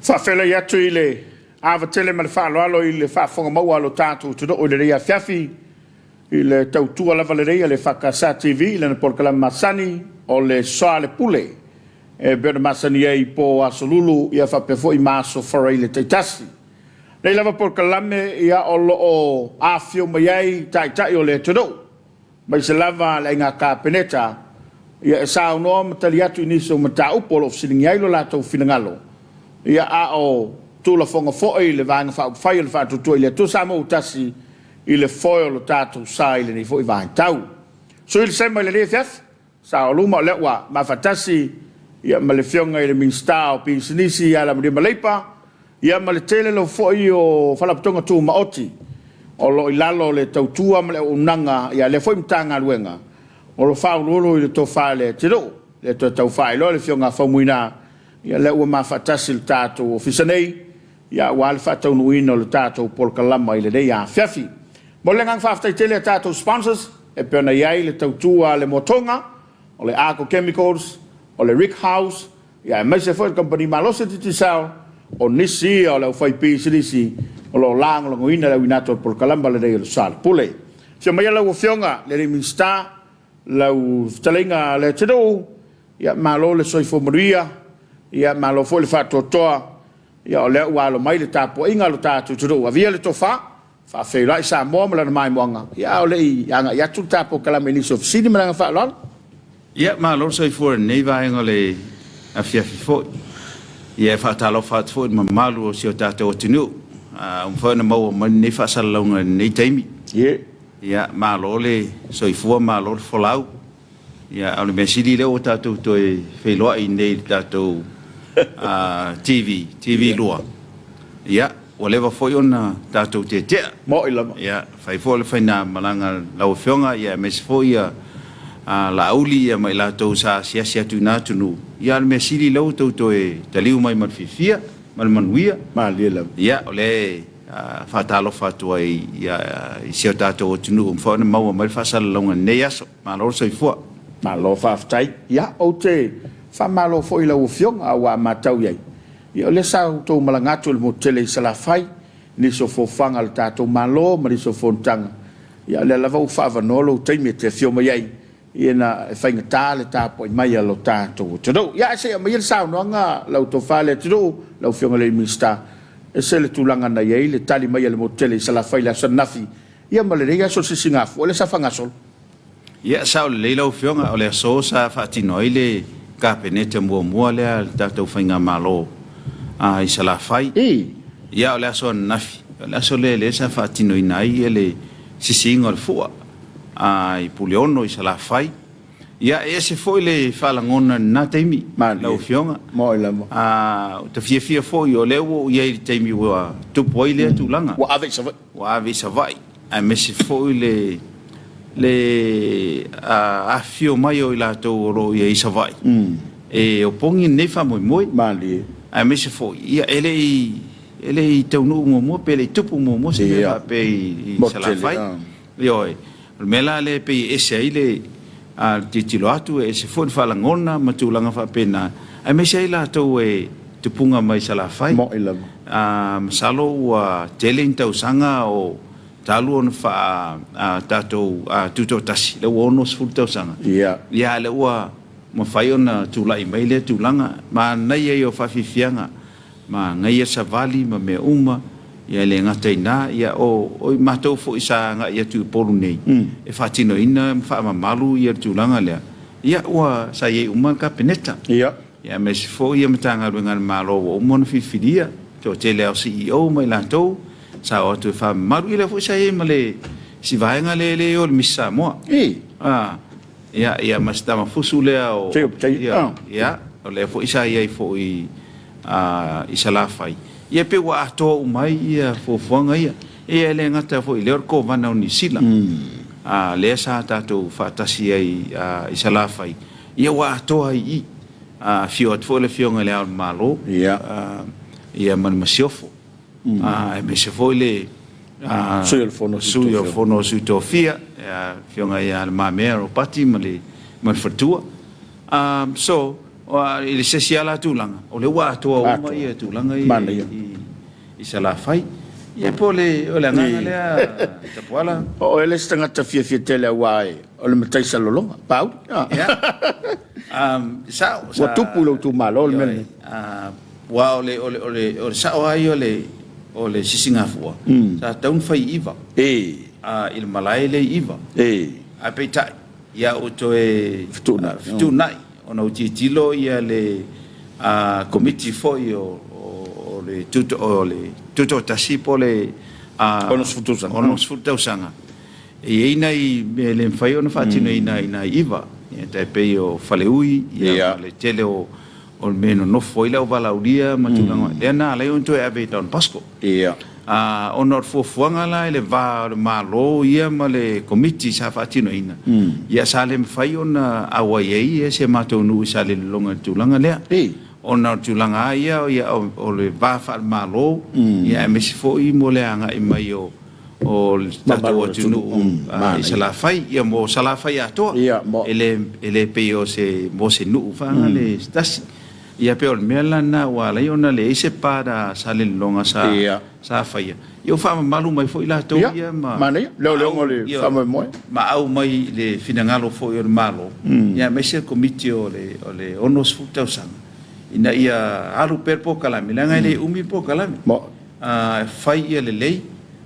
Faafeiloai atu i le ava tele ma le faaaloalo i le faafofoga maua a lo tatou atunuu i lenei afiafi i le tautua lava lelei a le EFKS TV i lana polokalame masani o le Soalepule e pei ona masani ai i po Aso Lulu ia faapea foi ma Aso Faraile taitasi. Nei lava polokalame ia o lo o afifio mai ai taitai o le atunuu aemaise lava le Aiga Kapeneta ia e saunoa ma tali atu i nisi o mataupu o lo o fesiligia ai lo latou finagalo, ia a o tulafoga foi le Vaega Faaupufai o le Faatuatua i le Atua Samoa ua Tasi i le foe o lo tatou sa i lenei foi vaitau. Sui le sema i lenei afiafi, sa o luma o lea ua mafatasi ia ma le Afioga i le Minisita o Pisinisi ia Alamanuia ma Leipa, Ia ma le tele lava foi o Faalapotopotoga Tumaoti o lo o i lalo o le tautua ma le auaunaga a lea foi Matagaluega o lo o faauluulu i le tofa i le atunuu. E le toe tau faailoa le Afioga a Faumuina, ia lea ua mafaatasi le tatou Ofisa nei, ia aua le faataunuuina o le tatou polokalama i lenei afiafi. Momoli le agaga faafetai tele i a tatou sponsors e pei ona i ai le tautua a le Moatoga, o le Arco Chemicals, o le Rick House, Ia aemaise foi le kamupani malosi o Digicel, o nisi ia o le aufaipisinisi o lo o lagolagoina le auina atu o le polokalama lenei o le Soalepule. Afio maia lau Afioga i le alii Minisita, lau fetalaiga Leatinuu, ia malo le soifua manuia, ia malo foi le faatoatoa, ia o lea ua alo mai le tapuaiga a lo tatou atunuu. Avia le tofa, Faafeiloai Samoa ma lana maimoaga, ia a o le i agai atu le ta polokalame i nisi o fesili ma le agaga faaaloalo. Ia, malo le soifua i lenei vaega o le afiafi foi. Ia, e faatalofa atu foi i le mamalu o si o tatou atunuu ua mafai ona maua mai lenei faasalalauga i lenei taimi. Ia, malo le soifua, malo le folau. Ia, a o le mea sili lea ua tatou toe feiloai nei i le tatou TV, TV2. Ia, ua leva foi ona tatou tetea. Mo'i lava. Ia, fai foi le faigamalaga a lau Afioga, ia aemaise foi ia Laauli ia ma i latou sa asiasi atu i na atunuu. Ia, a o le mea sili lea ua outou toe taliu mai ma le fiafia ma le manuia. Malie lava. Ia, o lea e faatalofa atu ai i si o tatou atunuu ua mafai ona maua mai le faasalalauga i lenei aso. Malo le soifua. Malo faafetai. Ia, ou te faamalo foi i lau Afioga aua a matau i ai, ia o lea sa outou malaga atu i le motu tele i Salafai, i nisi o foafoaga a le tatou Malo ma nisi o fonotaga, ia o lea lava ua faaavanoa lou taimi e te afio mai ai, ia na e faigata le tapuai mai a lo tatou atunuu. Ia ae se i aumaia le saunoaga lau tofa i le atunuu, lau Afioga i le Minisita, e ese le tulaga na i ai le tali mai a le motu tele i Salafai i le aso ananafi, ia ma lenei aso o le Sisigafua lea sa faagasolo. Ia, sao lelei lau Afioga, o le aso sa faatino ai le Kapeneta muamua lea a le tatou Faigamalo i Salafai. Ia, o le aso ananafi, o le aso lea lea sa faatinoina ai le sisiina o le fua i Puleono i Salafai. Ia, e ese foi le faalagona i lena taimi, lau Afioga. Ou te fiafia foi o lea ua ou i ai i le taimi ua tupu ai lea tulaga. Ua ave i Savaii. Ua ave i Savaii, aemaise foi le le afifio mai o i latou o lo o i ai i Savaii e opogi lenei faamoemoe. Malie. Aemaise foi, ia, e le i e le i taunuu muamua pe le i tupu muamua se mea faapea i Salafai. Ioe. O le mea la lea e pei e ese ai le tilotilo atu, e ese foi le faalagona ma tulaga faapena, aemaise ai latou e tupuga mai Salafai. Mo'i lava. Masalo ua tele ni tausaga o talu ona faa tatou tutoatasi, lea ua 60 tausaga. Ia. Ia, a lea ua mafai ona tulai mai lea tulaga. Manaia ia o faafiafiaga Manaia savali ma mea uma, ia e le gata i na, ia o o i matou foi sa agai atu i Upolu nei, e faatinoina ma faamamalu ia le tulaga lea, ia ua sa i ai uma le Kapeneta. Ia. Ia aemaise foi ia Matagaluega a le Malo ua uma ona filifilia, toatele lava o CEO ma i latou sa o atu e faamamalu, ia lea foi sa i ai ma le isi vaega lea e le o le Miss Samoa. I. A. Ia, ia ma si tama fusu lea o, Jacob, Jacob, ia, ia, o lea foi sa i ai foi i Salafai, ia pei ua atoa uma ai ia fuafuaga ia. Ia e le gata foi i lea o le Kovana o Niu Sila, lea sa tatou faatasi ai i Salafai, ia ua atoa ai i i. Afio atu foi le Afioga i Le Ao o le Malo, ia ma le Masiofo, aemaise foi le Sui o le Fono a Sui Sui o le Fono a Sui Tofia, le Afioga ia Le Mamea Ropati ma le faletua. So, i le se isi lava la tulaga, o lea ua atoa uma ia tulaga ia i Salafai. Ia po o le agaga lea Tapuala. O oe le isi tagata fiafia tele aua o le matai Salelologa, Paauli. Ia, sao. Ua tupu i lou itumalo le mea lenei. Aua o le sao lava ia o le Sisigafua, sa tatau ona fai i Iva, i le malae lea i Iva. Ae peitai, ia ua toe fetuunai ona ua tilotilo le Komiti foi o le Tutoatasi po o le 60 tausaga, e i ai nai mea e le mafai ona faatinoina i ina i Iva, e tai pei o Faleui ma le tele o mea e nonofo ai le auvalaaulia ma tulaga, lea na ala ai ona toe ave i Don Bosco. Ona o le fuafuaga la i le va o le Malo ia ma le Komiti sa faatinoina, ia sa le mafai ona auai ai si a matou nuu i Salelologa i le tulaga lea. Ona o le tulaga lava ia o le va faale-Malo, ia aemaise foi mo le agai mai o le tatou atunuu i Salafai, ia mo Salafai atoa, e le pei o se mo se nuu faagale se tasi. Ia pei o le mea la lena ua ala ai ona leai se pa a Salelologa sa sa faia, ia ua faamamalu mai foi latou ia ma Manaia, leoleoga o le faamoemoe. Ma au mai i le finagalo foi o le Malo, ia aemaise le Komiti o le 60 tausaga, ina ia alu pea le polokalame, leaga e le umi le polokalame. E fai ia lelei,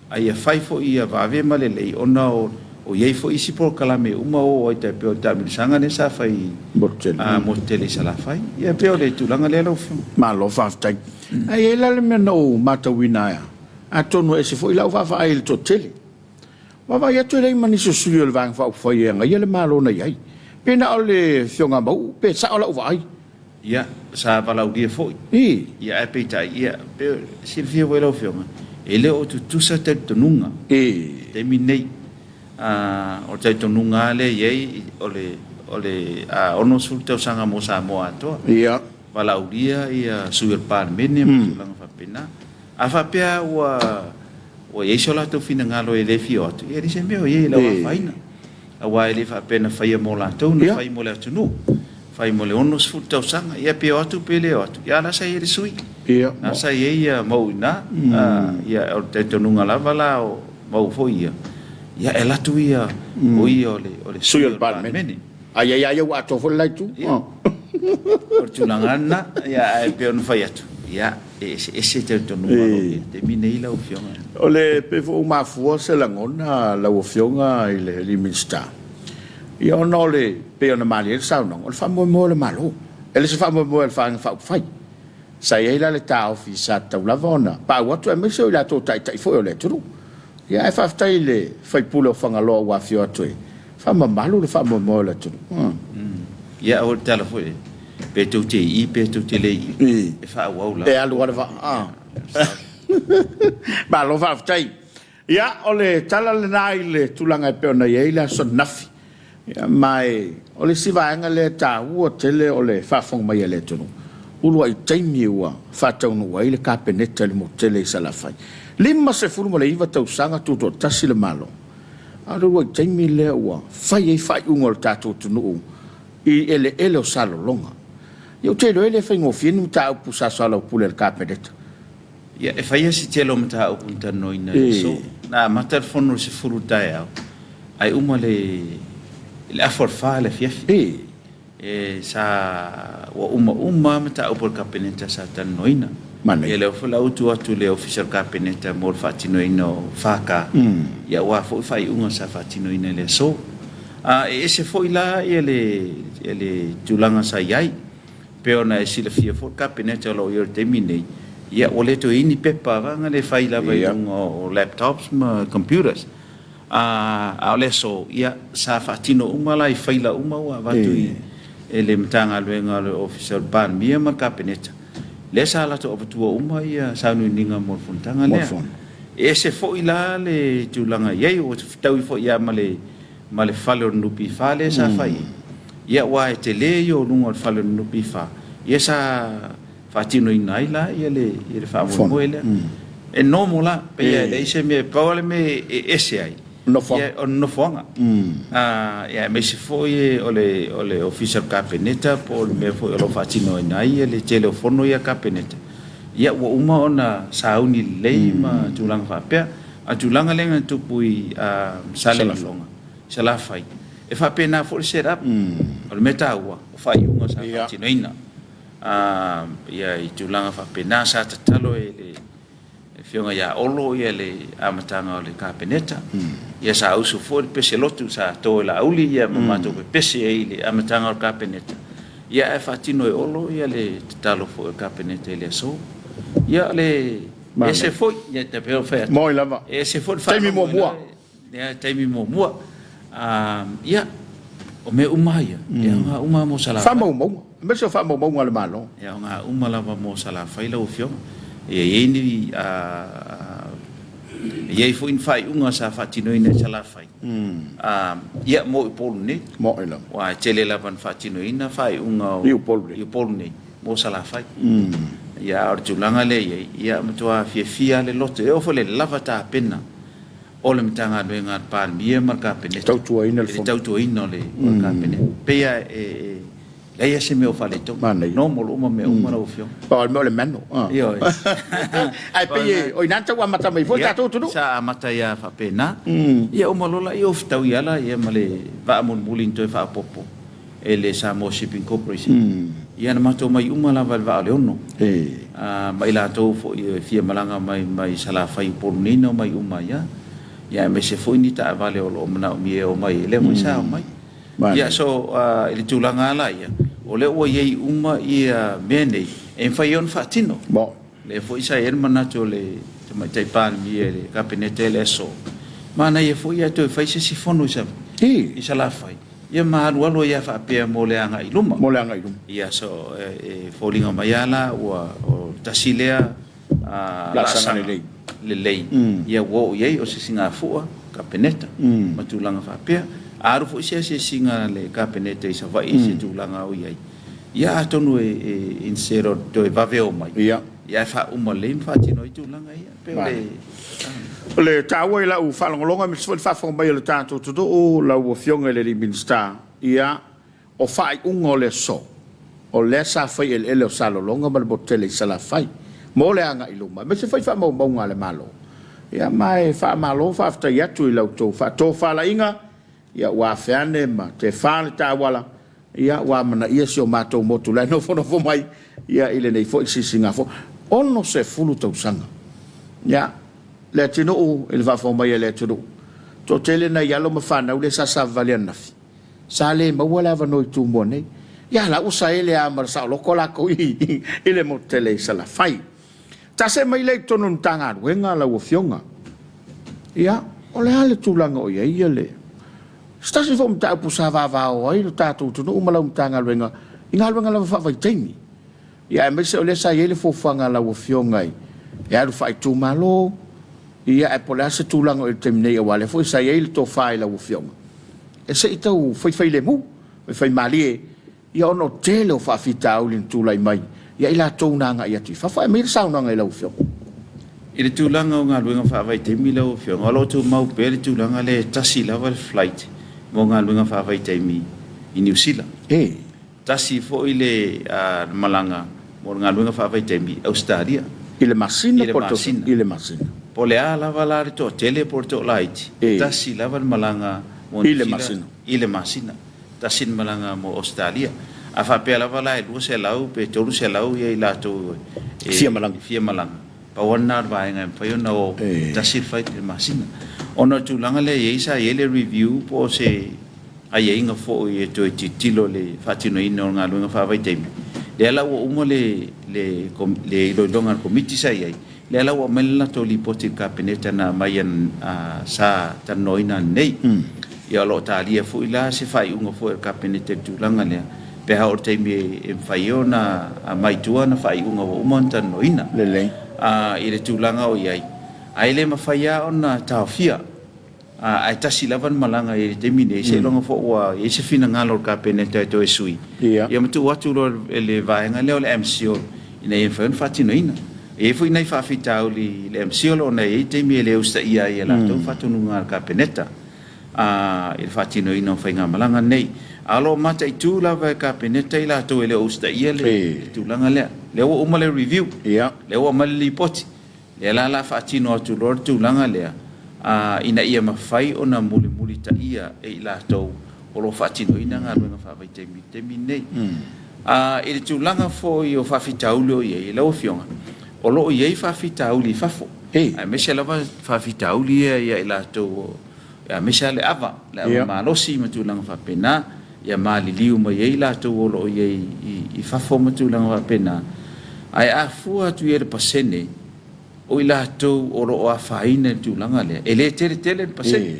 a ia fai foi ia vave ma lelei, ona o i ai foi isi polokalame uma o oo ai tai pei o le taamilosaga lea sa fai i Motu Tele i Salafai. Ia pei o le tulaga lea lau Afioga. Malo faafetai. Ae i ai la le mea na ou matauina, atonu e ese foi lau vaavaai i le toatele. Vaavaai atu e leai ma nisi o sui o le Vaega Faaupufai e agaia le Malo na i ai. Pe na o le Afioga a Mauu, pe sao lau vaai? Ia, sa valaaulia foi. Ia, ae peitai, ia, pe silafia foi e lau Afioga, e le o tutusa talitonuga i le taimi lenei. O le talitonuga lava lea e i ai, o le, o le 60 tausaga mo Samoa atoa. Valaaulia ia sui o le Palemene ma tulaga faapena. A faapea ua i ai so latou finagalo e le fia o atu, ia e leai se mea o i ai e le o afaina. Aua e le faapea na faia mo latou, na fai mo le atunuu, fai mo le 60 tausaga. Ia pe o atu pe le o atu, ia a la sa i ai le sui. La sa i ai Mauu i ina. Ia o le talitonuga lava la o Mauu foi ia, ia e alu atu ia, o ia o le sui o le Palemene. A i ai lava ia ua atoa foi le la itu. Ia, o le tulaga lava lena. Ia ae pei ona fai atu, ia e eseese talitonuga o lo o i ai i le taimi lenei lau Afioga. O le pei foi ua mafua se lagona lau Afioga i le alii Minisita, ia ona o le pei ona malie ai le saunoaga, o le faamoemoe o le Malo, e le o se faamoemoe o le Vaega Faaupufai. Sa i ai la le taofi sa tatau lava ona paau atu aemaise o i latou o taitai foi o le atunuu. Ia ae faafetai i le sui usufono o Fagaloa ua afio atu e faamamalu le faamoemoe o le atunuu. Ia o le tala foi, pe tou te i pe tou te le i, e faaauau lava. E alu lava le vaa. Malo faafetai. Ia, o le tala lena i le tulaga e pei ona i ai le aso ananafi. Ia, ma o le isi vaega lea e taua tele o le faafofoga mai a le atunuu, uluai taimi ua faataunuu ai le Kapeneta i le motu tele i Salafai. 59 tausaga tutoatasi le Malo, a o le uluai taimi lea ua fai ai faaiuga o le tatou atunuu i eleele o Salelologa. Ia, ou te iloa e le faigofie ni mataupu sa soalaupule e le Kapeneta. Ia, e fai lava si tele o mataupu na talanoaina i le aso. Na amata le fono i le 10 i le taeao, ae uma i le afa o le fa i le afiafi. E sa ua uma uma lava mataupu a le Kapeneta sa talanoaina. Ia lea foi la ua tuu atu i le Ofisa o le Kapeneta mo le faatinoina o FK, ia aua foi faaiuga sa faatinoina i le aso. E ese foi la le tulaga sa i ai. Pei ona e silafia foi le Kapeneta o lo o i ai i le taimi lenei, ia ua le toe i ai ni pepa vaega lea e fai lava i luga o laptops ma computers. A o le aso, ia, sa faatino uma la i faila uma ua avatu e le Matagaluega o le Ofisa o le Palemia ma le Kapeneta, lea sa latou avatua uma sauniuniga mo le fonotaga lea. E ese foi la le tulaga i ai, ua fetaui foi lava ma le ma le fale o le NPF lea sa fai ai. Ia aua e tele ia o luga o le fale o le NPF, ia sa faatinoina ai la ia le ia le faamoemoe lea. E normal la, pei lava e leai se mea, pau lava le mea e ese ai, ia o le nofoaga. Ia aemaise foi o le o le Ofisa o le Kapeneta po o le mea foi o lo o faatinoina ai ia le tele o fono ia a le Kapeneta, ia ua uma ona sauni lelei ma tulaga faapea. A o le tulaga lea na tupu i Salelologa, Salafai, e faapena foi le set up. O le mea taua, o faaiuga sa faatinoina ia i tulaga faapena. Sa tatalo e le Afioga ia Olo le amataga o le Kapeneta. Ia sa usu foi le pese lotu sa to e Laauli ia ma matou pepese ai i le amataga o le Kapeneta. Ia ae faatino e Olo ia le tatalo foi o le Kapeneta i le aso. Ia o le ese foi, ia e pei ona fai atu. Moi lava. E ese foi le taimi muamua. Ia taimi muamua. Ia, o mea uma ia, e aoga uma mo Salafai. Faamaumauga, aemaise o faamaumauga a le Malo. E aoga uma lava mo Salafai lau Afioga. E i ai ni, e i ai foi ni faaiuga sa faatinoina i Salafai, ia mo Upolu nei. Moi lava. Aua e tele lava ina faatinoina faaiuga i Upolu nei, i Upolu nei mo Salafai. Ia, a o le tulaga lea e i ai, ia matua fiafia lava le loto, e oo foi i le lava tapena o le Matagaluega a le Palemia ma le Kapeneta tautuaina le i le tautuaina o le Kapeneta. E pei lava e leai lava se mea o faaletonu. Manaia. Normal uma mea uma lau Afioga. Pau lava le mea o le mano. Ioe. Ae pei e, o i ina na tau amata mai foi le tatou atunuu. Sa amata ai lava faapena. Ia uma loa lea, fetaui lava laia ma le vaa mulimuli na toe faaopoopo e le Samoa Shipping Corporation. Ia na matou omai uma lava i le vaa o le 6. Ma i latou foi e fia malaga mai mai Salafai i Upolu nei na omai uma ai lava. Ia aemaise foi ni taavale o lo o manaomia e omai ai, lea foi sa omai. Ia so i le tulaga lava la ia, o lea ua i ai uma ia mea nei e mafai ai ona faatino. Lea foi sa i ai le manatu o le Tamaitai Palemia i le Kapeneta i le aso, manaia foi ae toe fai se isi fono i Salafai. Ia ma alualu ai lava faapea mo le agai i luma. Mo le agai i luma. Ia, so, e foliga mai lava la ua o le tasi lea laasaga lelei. Lelei. Ia ua oo i ai o se sigafua Kapeneta ma tulaga faapea. A alu foi se asiasiga a le Kapeneta i Savaii i se tulaga o i ai, ia atonu e instead o toe vave omai, ia ae faauma lelei ma faatino ai tulaga ia. Pei o le. O le taua i lau faalogologo aemaise foi le faafofoga mai o le tatou atunuu, lau Afioga i le alii Minisita, ia, o faaiuga o le aso, o lea sa fai eleele o Salelologa ma le motu tele i Salafai mo le agai i luma, aemaise foi faamaumauga a le Malo. Ia, ma e faamalo faafetai atu i la outou faatofalaiga, ia, ua afe ane ma tefa le tauala, Ia, ua amanaia si o matou motu la e nofonofo mai, ia, i lenei foi sisigafo. 60 tausaga. Ia, le atunuu, i le faafofoga mai a le atunuu, toatele nai alo ma fanau lea sa savavali ananafi, sa le maua le avanoa i Tumua nei. Ia, la ua saele lava ma le saoloto latou i le motu tele i Salafai. Tase mai lea i totonu o le Matagaluega lau Afioga. Ia, o le a le tulaga o i ai le... Se tasi foi o mataupu sa vavao ai lo tatou atunuu ma lau Matagaluega i galuega lava faavaitaimi. Ia aemaise o lea sa i ai le fuafuaga a lau Afioga i e alu faaitumalo, ia ae po o le a se tulaga o i ai i le taimi nei aua o lea foi sa i ai le tofa i lau Afioga e se i tau faifailemu, faifaimalie Ia ona o tele o faafitauli na tulai mai ia i latou na agai atu i fafo. Ae aumai le saunoaga i lau Afioga. I le tulaga o galuega faavaitaimi lau Afioga, o lo o tumau pea le tulaga lea e tasi lava le flight mo galuega faavaitaimi i Niu Sila. E. Tasi foi le malaga mo le galuega faavaitaimi i Ausetalia. I le masina po o le tausaga? I le masina. Po o le a lava la le toatele po o le toalaiti, e tasi lava le malaga mo Niu Sila i le masina. Tasi le malaga mo Ausetalia. A faapea lava la e 200 pe 300 ia i latou e fia malaga, fia malaga, pau lava lena o le vaega e mafai ona o, tasi le flight i le masina. Ona o le tulaga lea e i ai, sa i ai le review po o se aiaiga foi e toe tilotilo i le faatinoina o le galuega faavaitaimi, lea la ua uma le le le iloiloga a le Komiti sa i ai, lea la ua aumai le latou lipoti i le Kapeneta na aumai sa talanoaina ananei. Ia o lo o talia foi la se faaiuga foi a le Kapeneta i le tulaga lea, pe a oo i le taimi e mafai ai ona aumai i tua ana faaiuga ua uma ona talanoaina. Lelei. I le tulaga o i ai, Ae le mafai lava ona taofia, ae tasi lava le malaga i le taimi nei, seiloga foi ua i ai se finagalo o le Kapeneta e toe sui, ia ma tuu atu loa e le vaega lea o le MCIL ina ia mafai ona faatinoina. E i ai foi nai faafitauli i le MCIL ona e i ai taimi e le usitaia ai e latou faatonuga a le Kapeneta i le faatinoina o faigamalaga nei. Ae o lo o mataitu lava e Kapeneta i latou e le o usitaia le tulaga lea. O lea ua uma le review, lea ua aumai le lipoti, Lea la o le a faatino atu loa le tulaga lea ina ia mafai ona mulimulitaia e i latou o lo o faatinoina galuega faavaitaimi i le taimi lenei. I le tulaga foi o faafitauli o i ai, lau Afioga, o lo o i ai faafitauli i fafo, aemaise lava faafitauli ia ia i latou, aemaise lava le ava, le ava malosi ma tulaga faapena, ia maliliu mai ai latou o lo o i ai i fafo ma tulaga faapena. Ae a fua atu i ai i le pasene o i latou o lo o afaina i le tulaga lea, e le tele tele le pasene.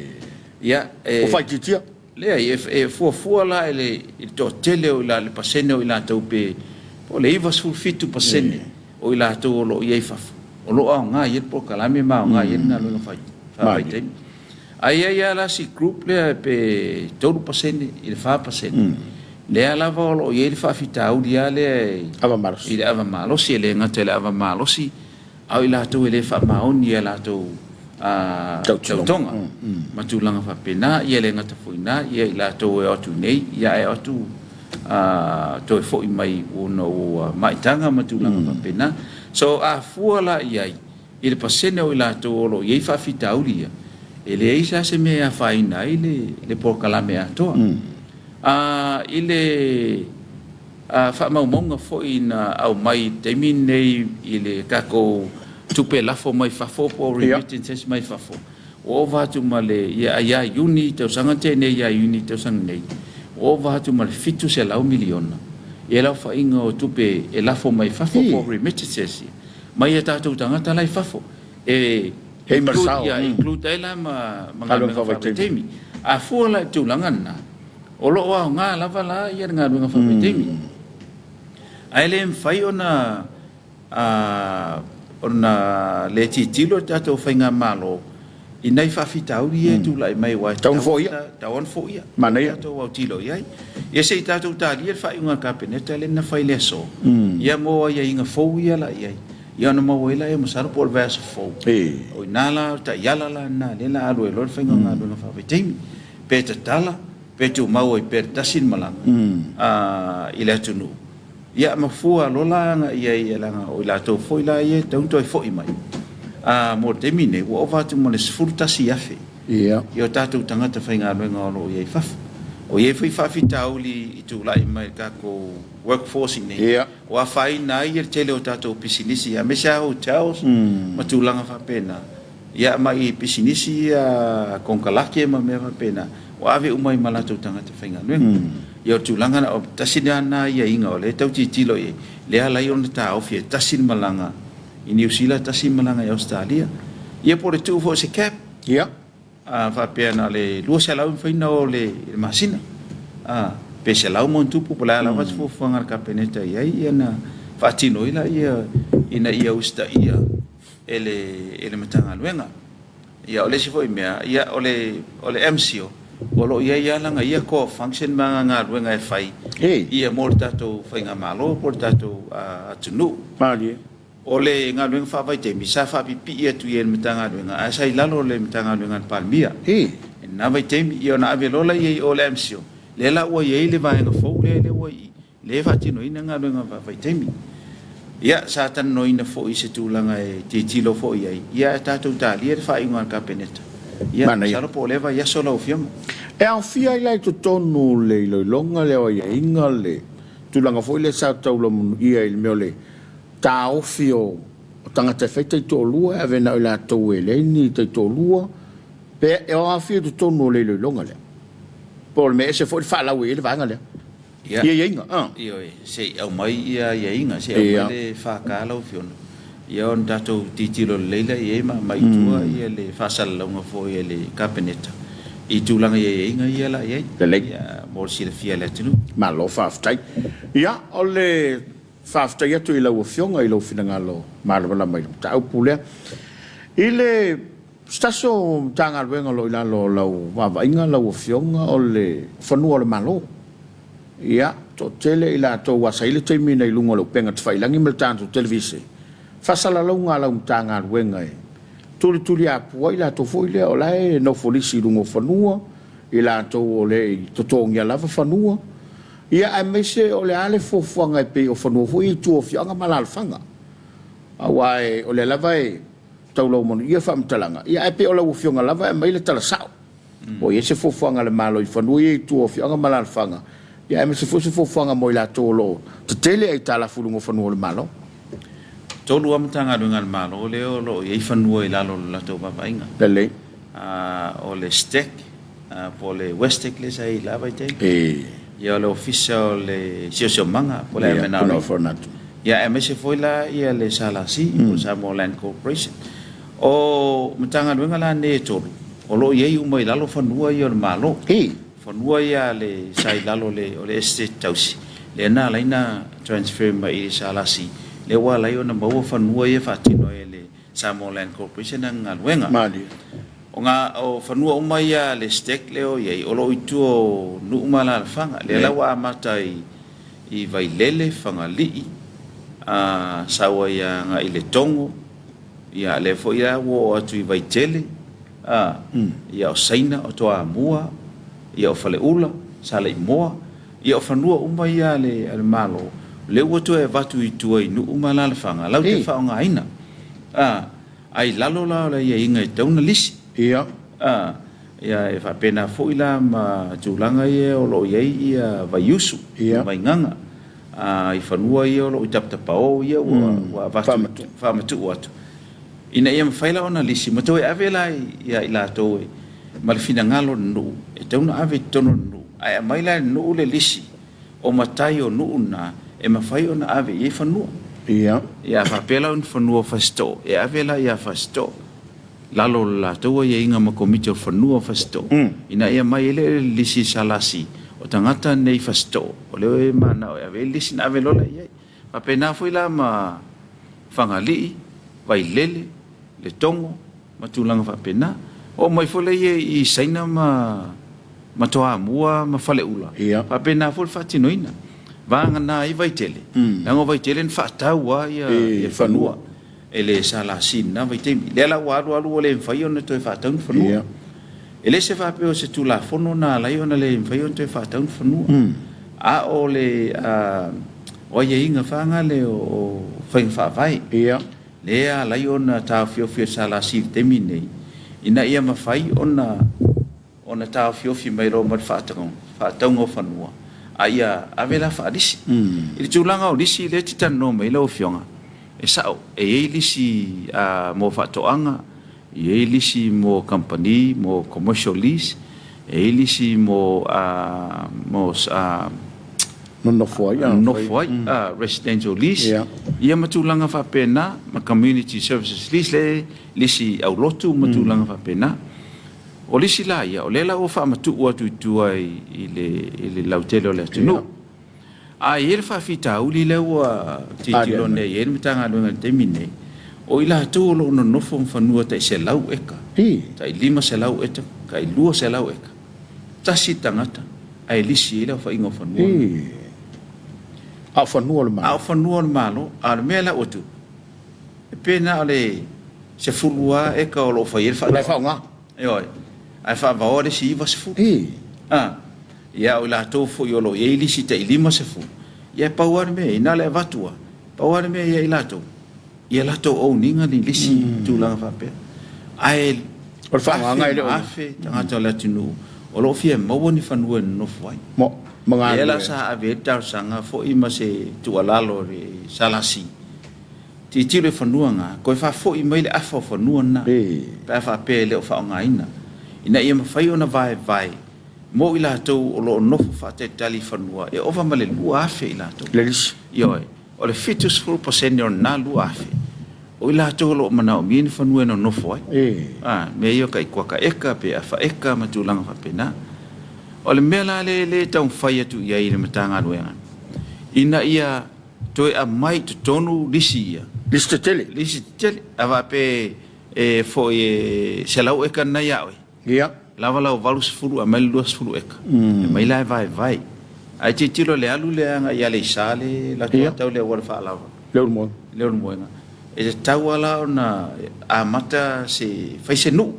Ia, e... Ua faaitiitia. Leai, e fuafua la i le toatele o i le pasene o i latou pe o le 97% o i latou o lo o i ai i fafo, o lo o aoga i ai le polokalame ma aoga i ai le galuega faavaitaimi. Ae i ai lava la si group lea pe 3% i le 4%, lea lava o lo o i ai le faafitauli lava lea i le ava malosi, e le gata i le ava malosi, a o i latou e le faamaoni i a latou tautoga ma tulaga faapena. Ia e le gata foi i ina, ia i latou e o atu nei, ia ae o atu toe foi mai ona o maitaga ma tulaga faapena. So a fua la i ai i le pasene o i latou o lo o i ai faafitauli ia, e leai la se mea e afaina ai le polokalame atoa. I le faamaumauga foi na aumai i le taimi lenei i le tatou tupe lafo mai fafo po o remittances mai fafo, ua ova atu ma le, ia ia Iuni tausaga na tea nei ia Iuni tausaga nei, ua ova atu ma le $700 miliona le aofaiga o tupe e lafo mai fafo po o remittances ia mai a tatou tagata la i fafo e include ai la ma galuega faavaitaimi. A fua la i le tulaga lena, o lo o aoga lava la ia le galuega faavaitaimi. Ae le mafai ona ona le tilotilo le tatou faigamalo i nai faafitauli ia e tulai mai aua e tatau ona foia. Tatau ona foia. Manaia. Tatou autilo i ai. Ia se i tatou talia le faaiuga a le Kapeneta lea na fai i le aso, ia mo aiaiga fou ia la i ai, ia ona maua ai lea masalo po o le vaiaso fou. O i ina la, o le taiala la lena lea o le a alu ai loa le faiga o galuega faavaitaimi. Pe tatala, pe tumau ai pea le tasi le malaga i le atunuu. Ia ma fua loa la agai i ai, leaga o i latou foi la ia e tatau ona toe foi mai. A, mo le taimi nei, ua ova atu ma le 11,000 i o tatou tagata faigaluega o lo o i ai i fafo. O i ai foi faafitauli i tulai mai i le tatou workforce i inei, ua afaina ai le tele o tatou pisinisi, aemaise lava hotels ma tulaga faapena. Ia ma i pisinisi ia konekarate ma mea faapena, ua ave uma ai ma latou tagata faigaluega. Ia o le tulaga lena, o tasi lea na aiaiga o lea e tau tilotilo i ai, lea e ala ai ona taofi e tasi le malaga i Niu Sila, tasi le malaga i Ausetalia. Ia po o le tuu foi o se cap. Ia. A faapea na o le 200 e mafai ona o i le masina, a, pe 100+, po o le a lava se fuafuaga a le Kapeneta i ai, ia ona faatino ai lea ina ia usitaia e le Matagaluega. Ia o le isi foi mea, ia o le o le MCIL, o lo o i ai lava lana ia core function ma ana galuega e fai ia mo le tatou faigamalo po o le tatou atunuu. Malie. O le galuega faavaitaimi, sa faapipii atu i ai e le Matagaluega, ae sa i lalo o le Matagaluega a le Palemia i lena vaitaimi. Ia ona ave loa lea i o i le MCIL, lea la ua i ai le vaega fou lea ua i i, lea e faatinoina galuega faavaitaimi. Ia, sa talanoaina foi i se tulaga e tilotilo foi i ai, ia ae tatou talia le faaiuga a le Kapeneta. Ia, masalo po o lea vaiaso lau Afioga. E aofia ai la i totonu le iloiloga lea o aiaiga le tulaga foi lea sa taulamunuia i le mea o le taofi o tagata e fai taitoalua e ave na o i latou e leai ni taitoalua, pe e aofia i totonu o le iloiloga lea, po o le mea ese foi le faalau ai le vaega lea. Ia aiaiga, a. Ioe, se i aumai ia aiaiga, se i aumai le FK lau Afioga, ia ona tatou tilotilo lelei lea i ai ma aumai i tua ia le faasalalauga foi a le Kapeneta i tulaga i aiaiga ia la i ai. Lelei. Ia, mo le silafia e le atunuu. Malo faafetai. Ia, o le faafetai atu i lau Afioga i lou finagalo malamalama i le mataupu lea. I le se tasi o Matagaluega o lo o i lalo o lau vaavaaiga lau Afioga o le fanua o le Malo. Ia, toatele i latou aua sa i ai le taimi na i luga o le upega tafailagi ma le tatou televise, faasalalauga a lau Matagaluega e tulituliaupu ai latou foi lea o la e nofo lisi i luga o fanua, i latou o le i totogia lava fanua, ia aemaise o le a le fuafuaga e pei o fanua foi ia i tua o afioaga ma alaalafaga. Aua o lea lava e taulaumanu ia faamatalaga, ia ae pei o lau Afioga lava e aumai le tala sao. Po o i ai se fuafuaga a le Malo i fanua ia i tua o afioaga ma alaalafaga, ia aemaise foi se fuafuaga mo i latou o lo o tetele aitalafu i luga o fanua o le Malo. Tolu lava Matagaluega a le Malo lea o lo o i ai fanua i lalo o le latou vaavaaiga. Lelei. O le STEC po o le WESTEC lea sa i ai i la vaitaimi. Ia o le Ofisa o le Siosiomaga po o le MNRE. Ia aemaise foi la ia le SLC po o le Samoa Land Corporation. O Matagaluega la nei e tolu, o lo o i ai uma i lalo fanua ia o le Malo. Fanua ia a le sa i lalo o le Esetete Tausi, lea na ala ai ona transfer mai i le SLC, lea ua ala ai ona maua fanua ia e faatino ai e le Samoa Land Corporation ana galuega. Malie. O ga, o fanua uma ia a le STEC lea o i ai, o lo o i tua o nuu ma alaalafaga. Lea la ua amata i, i Vailele, Fagalii, a, sau ai agai i Letogo, ia lea foi la ua oo atu i Vaitele, a, ia o Saina, o Toamua, ia o Faleula, Saleimoa, Ia o fanua uma ia a le, a le Malo, lea ua toe avatu i tua i nuu ma alaalafaga latou te faaaogaina. A, a i lalo la o le aiaiga e tatau ona lisi. Ia. A, ia e faapena foi la ma tulaga ia o lo o i ai ia Vaiusu, Ia. Vaigaga, a, i fanua ia o lo o i Tapatapao ia ua, ua avatu, Faamatuu. faamatuu atu. Ina ia mafai la ona lisi ma toe ave la ia i latou e, ma le finagalo o le nuu, e tatau ona ave i totonu o le nuu, ae aumai la e le nuu le lisi o matai o nuu na e mafai ona ave i ai fanua. Ia. Ia a faapea la o ni fanua o Fasitoo, e ave la ia Fasitoo, lalo o le latou aiaiga ma Komiti o Fanua o Fasitoo, ina ia aumai ai le lisi SLC o tagata nei Fasitoo, o lea e manao e ave ai le lisi ona ave loa lea i ai. Faapena foi la ma Fagalii, Vailele, Letogo ma tulaga faapena. Oo mai foi lea i Saina ma ma Toamua ma Faleula, faapena foi le faatinoina. Vagana ai Vaitele, leaga o Vaitele na faatau lava ia fanua e le SLC i lena vaitaimi. Lea la ua alu alu ua le mafai ona toe faatau ni fanua. E le se faapea o se Tulafono na ala ai ona le mafai ona toe faatau ni fanua, a o le o aiaiga faagale o faiga faavae lea e ala ai ona taofiofi e le SLC i le taimi lenei, ina ia mafai ona ona taofiofi mai loa ma le faatauga o fanua, a ia ave la faalisi. I le tulaga o lisi lea e te talanoa mai ai lau Afioga, e sao, e i ai lisi mo faatoaga, E i ai lisi mo kamupani, mo commercial lease, e i ai lisi mo mo Nonofo ai. Nonofo ai, residential lease, ia ma tulaga faapena, ma community services lease, le lisi aulotu ma tulaga faapena. O lisi la ia, o lea la ua faamatuu atu i tua i le lautele o le atunuu. A i ai le faafitauli lea ua tilotilo nei i ai le Matagaluega i le taimi lenei, o i latou o lo o nonofo ma fanua tai 100 eka, tai 500 eka, tai 200 eka, tasi le tagata ae lisi ai le aofaiga o fanua na. A o fanua o le Malo. A o fanua o le Malo. A o le mea la ua tupu, e pe na o le 10 lava eka o lo o fai ai le faatoaga. O la e faaaoga. Ioe. Ae faavaoa le isi 90. A. Ia, o i latou foi o lo o i ai lisi tai 50, ia e pau lava le mea, na o le avatu lava, pau lava le mea ia i latou, ia latou own ina ni lisi ma tulaga faapea. Ae O le faaaogaga afe e le o ma afe tagata o le atunuu o lo o fia maua ni fanua e nonofo ai. Mo, ma Lea galulue la ai. sa ave ai le talosaga foi ma se tuualalo i le SLC, Tilotilo i fanua na, toe faafoi mai le afa o fanua na, pe a faapea e le o faaaogaina, ina ia mafai ona vaevae mo i latou o lo o nofo faatalitali i fanua e ova ma le 2,000 i latou. Le lisi. Ioe, o le 70% o lena 2,000, o i latou o lo o manaomia ni fanua e nonofo ai. A, mea ia o tai kuaka eka pe afa eka ma tulaga faapena. O le mea la lea e taumafai atu i ai le Matagaluega, ina ia toe aumai i totonu lisi ia. Lisi tetele. Lisi tetele. A faapea E foi e 100 eka lena ia oe. Ia. Lava lau 80 aumai le 20 eka. E mai la e vaevae. Ae tilotilo i le alu lea agai i Aleisa le latou tau le auala faalava. Le Ulumoega. Le Ulumoega. E tatau lava la ona amata se fai se nuu.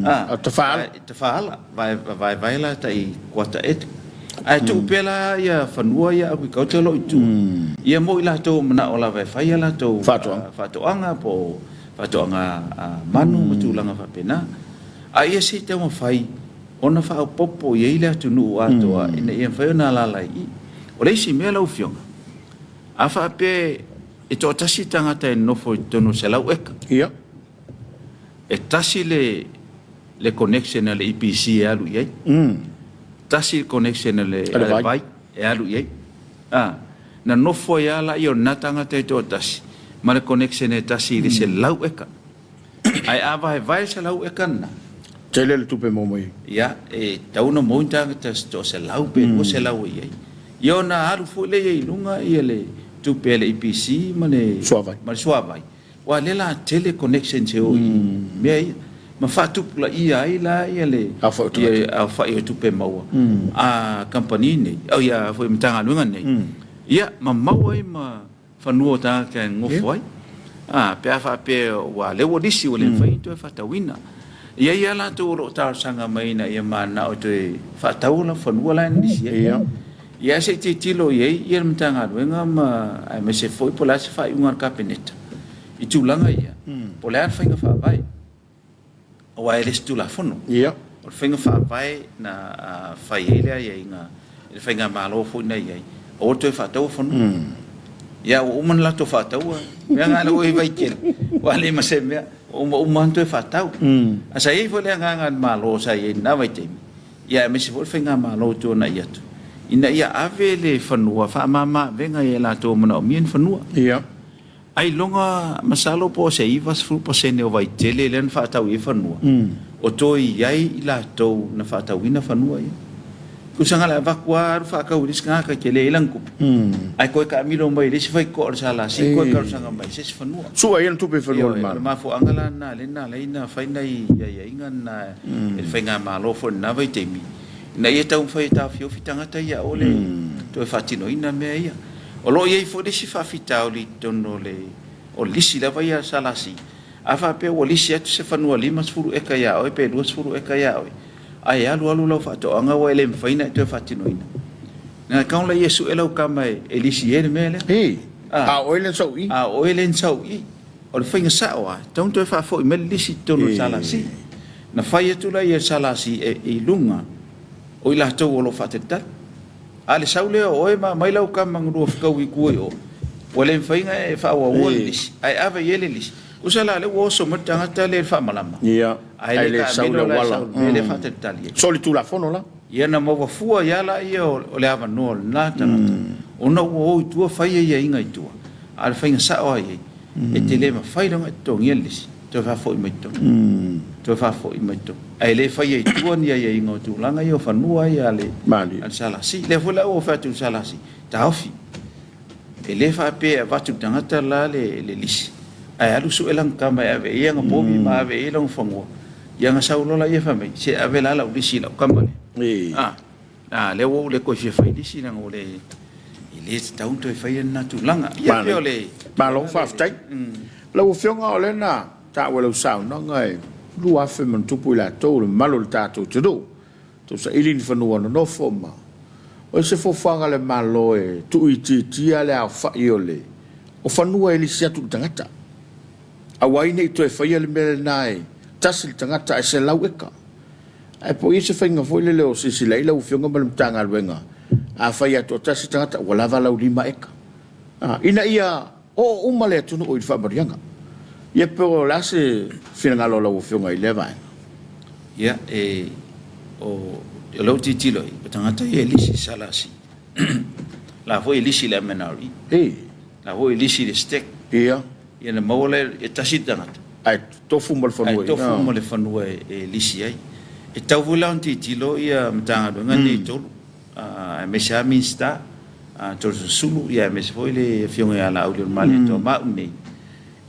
A tafaala. Tafaala. Vaevae la tai kuata eka. Ae tuu pea la ia fanua ia agriculture o lo o i tua. Ia mo i latou o manao lava e fai a latou faatoaga po o faatoaga manu ma tulaga faapena. A ia se i taumafai ona faaopoopo i ai le atunuu atoa ina ia mafai ona alaala i i. O le isi mea lau Afioga, a faapea e toatasi le tagata e nonofo i totonu o le 100 eka, e tasi le le connection a le EPC e alu i ai, tasi le connection a le vai e alu i ai. A, na nofo ai lava laia o lena tagata e toatasi ma le connection e tasi i le 100 eka. Ae a vaevae le 100 eka lena, Tele le tupe maua mai ai. Ia, e tatau ona maua ni tagata se toa-100 pe 200 e i ai. Ia ona alu foi lea i luga le tupe a le EPC ma le Suavai. Ma le suavai. Aua o lea la tele connections e o i mea ia ma faatupulaia ai la ia le aofai o tupe maua a kamupani nei, ia foi Matagaluega nei, ia ma maua ai ma fanua o tagata e nonofo ai. A, pe a faapea ua lea ua lisi ua le mafai ona toe faatauina. E i ai lava latou o lo o talosaga mai ina ia mananao e toe faatau o fanua la e lisi ai. Ia ae se i tilotilo i ai le Matagaluega ma aemaise foi po o le a se faaiuga a le Kapeneta i tulaga ia, po o le a le faiga faavae, aua e le o se Tulafono. O le faiga faavae na fai ai le aiaiga i le faigamalo foi na i ai, aua le toe faataua fanua. Ia ua uma ona latou faataua, mea na ua i Vaitele, ua leai ma se mea, ua uma uma ona toe faatau. Ae sa i ai foi le agaga o le Malo sa i ai i lena vaitaimi, ia aemaise foi le faigamalo ua tuanai atu, ina ia ave le fanua faamama avega i latou o manaomia ni fanua. Ailoga masalo po o se 90% o Vaitele lea na faatau i ai fanua, o toe i ai i latou na faatauina fanua ia. Tusa na o le avatu lava alu faatau i le isi tagata e tele ai lana tupe, ae toe taamilo mai i le isi faitotoa o le SLC toe talosaga mai i se isi fanua. Sua ai ana tupe i fanua o le Malo. O le mafuaaga la lena lea na ala ai ona fai nai aiaiga na e le faigamalo foi i lena vaitaimi, ina ia taumafai e taofiofi tagata ia aua le toe faatinoina mea ia. O lo o i ai foi le isi faafitauli i totonu o le o le lisi lava ia a le SLC, a faapea ua lisi atu se fanua 50 eka ia oe pe 20 eka ia oe, ae alu alu lau faatoaga ua e le mafai ona e toe faatinoina. Na kau la ia sue lau kama e lisi ai le mea lea. Ii, a o oe lea na sau i i. A o oe lea na sau i i. O le faiga sao lava, e tatau ona toe faafoi mai le lisi i totonu o le SLC. Na fai atu la ia le SLC i luga o i latou o lo o faatalitali. A le sau lea o oe ma aumai lau kama na lua fetaui i tua i o, ua le mafai ona e faaauaua le lisi, ae ave i ai le lisi. Tusa la o lea ua oso mai le tagata lea i le faamalama, ae le sau le auala i le mea lea e faatalitali ai. Solitulafono la. Ia na maua fua ai lava lea o le avanoa o lena tagata, ona ua o i tua fai aiaiga i tua, a o le faiga sao lava i ai, e te le mafai la ona e totogia le lisi, toe faafoi mai totonu, toe faafoi mai totonu. Ae le faia i tua ni aiaiga o tulaga ia o fanua ia a le SLC. O lea foi la ua ou fai atu i le SLC, taofi. E le faapea e avatu i le tagata la le lisi, ae alu sue lana tama e ave i ai ana povi ma ave i ai lona fanua, ia ona sau loa lea fai mai, se ave la lau lisi i lau tama lea. A, a lea ua ou le toe fia fai lisi leaga ua le, e le tatau ona toe faia lena tulaga. Ia pei o le. Malo faafetai. Lau Afioga o lea na taua i lau saunoaga e 2,000 ma ona tupu i latou le mamalu o le tatou atunuu. Tausaili ni fanua nonofo ma o ai se fuafuaga a le Malo e tuuitiitia le aofai o le o fanua e lisi atu i le tagata. Aua ai ne i toe faia le mea lena e tasi le tagata ae 100 eka. Ae po o i ai se faiga foi lele o silasila ai lau Afioga ma le Matagaluega, afai a toatasi le tagata ua lava lau 5 eka. Ina ia oo uma le atunuu i le faamanuiaga. Ia po o le a se finagalo o lau Afioga i lea vaega? Ia, e, o, o lou tilotilo i, o tagata ia e lisi i SLC. La foi e lisi i le MNRE. La foi e lisi i le STEC. Ia na maua lea e tasi le tagata. Ae tofu ma le fanua. Ae tofu ma le fanua e lisi ai. E tatau foi la ona tilotilo ia Matagaluega nei e tolu, aemaise lava Minisita, Toeolesulusulu, aemaise foi le Afioga ia Laauli o le Malietoa ma au nei.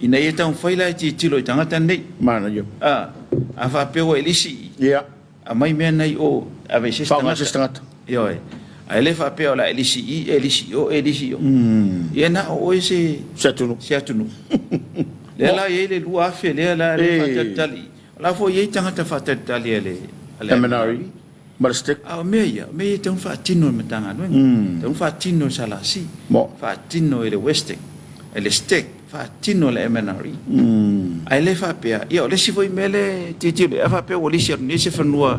Ina ia taumafai la e tilotilo i tagata nei. Manaia. A, a faapea ua e lisi i i, Ia. aumai mea na i o, ave i se isi Faaaoga se isi tagata. tagata. Ioe. Ae le faapea o le a e lisi i i, e lisi i o, e lisi i o. Ia na o oe se, Se atunuu. se atunuu. Lea la e i ai le 2,000 lea la e E. faatalitali i. O la foi e i ai tagata faatalitali a le, a le MNRE. MNRE. Ma le STEC. A o mea ia, o mea ia e tatau ona faatino e le Matagaluega, e tatau ona faatino e le SLC, faatino e le WESTEC, e le STEC, faatino e le MNRE. Ae le faapea, ia o le isi foi mea lea e tilotilo i ai, a faapea ua lisi atu nei se fanua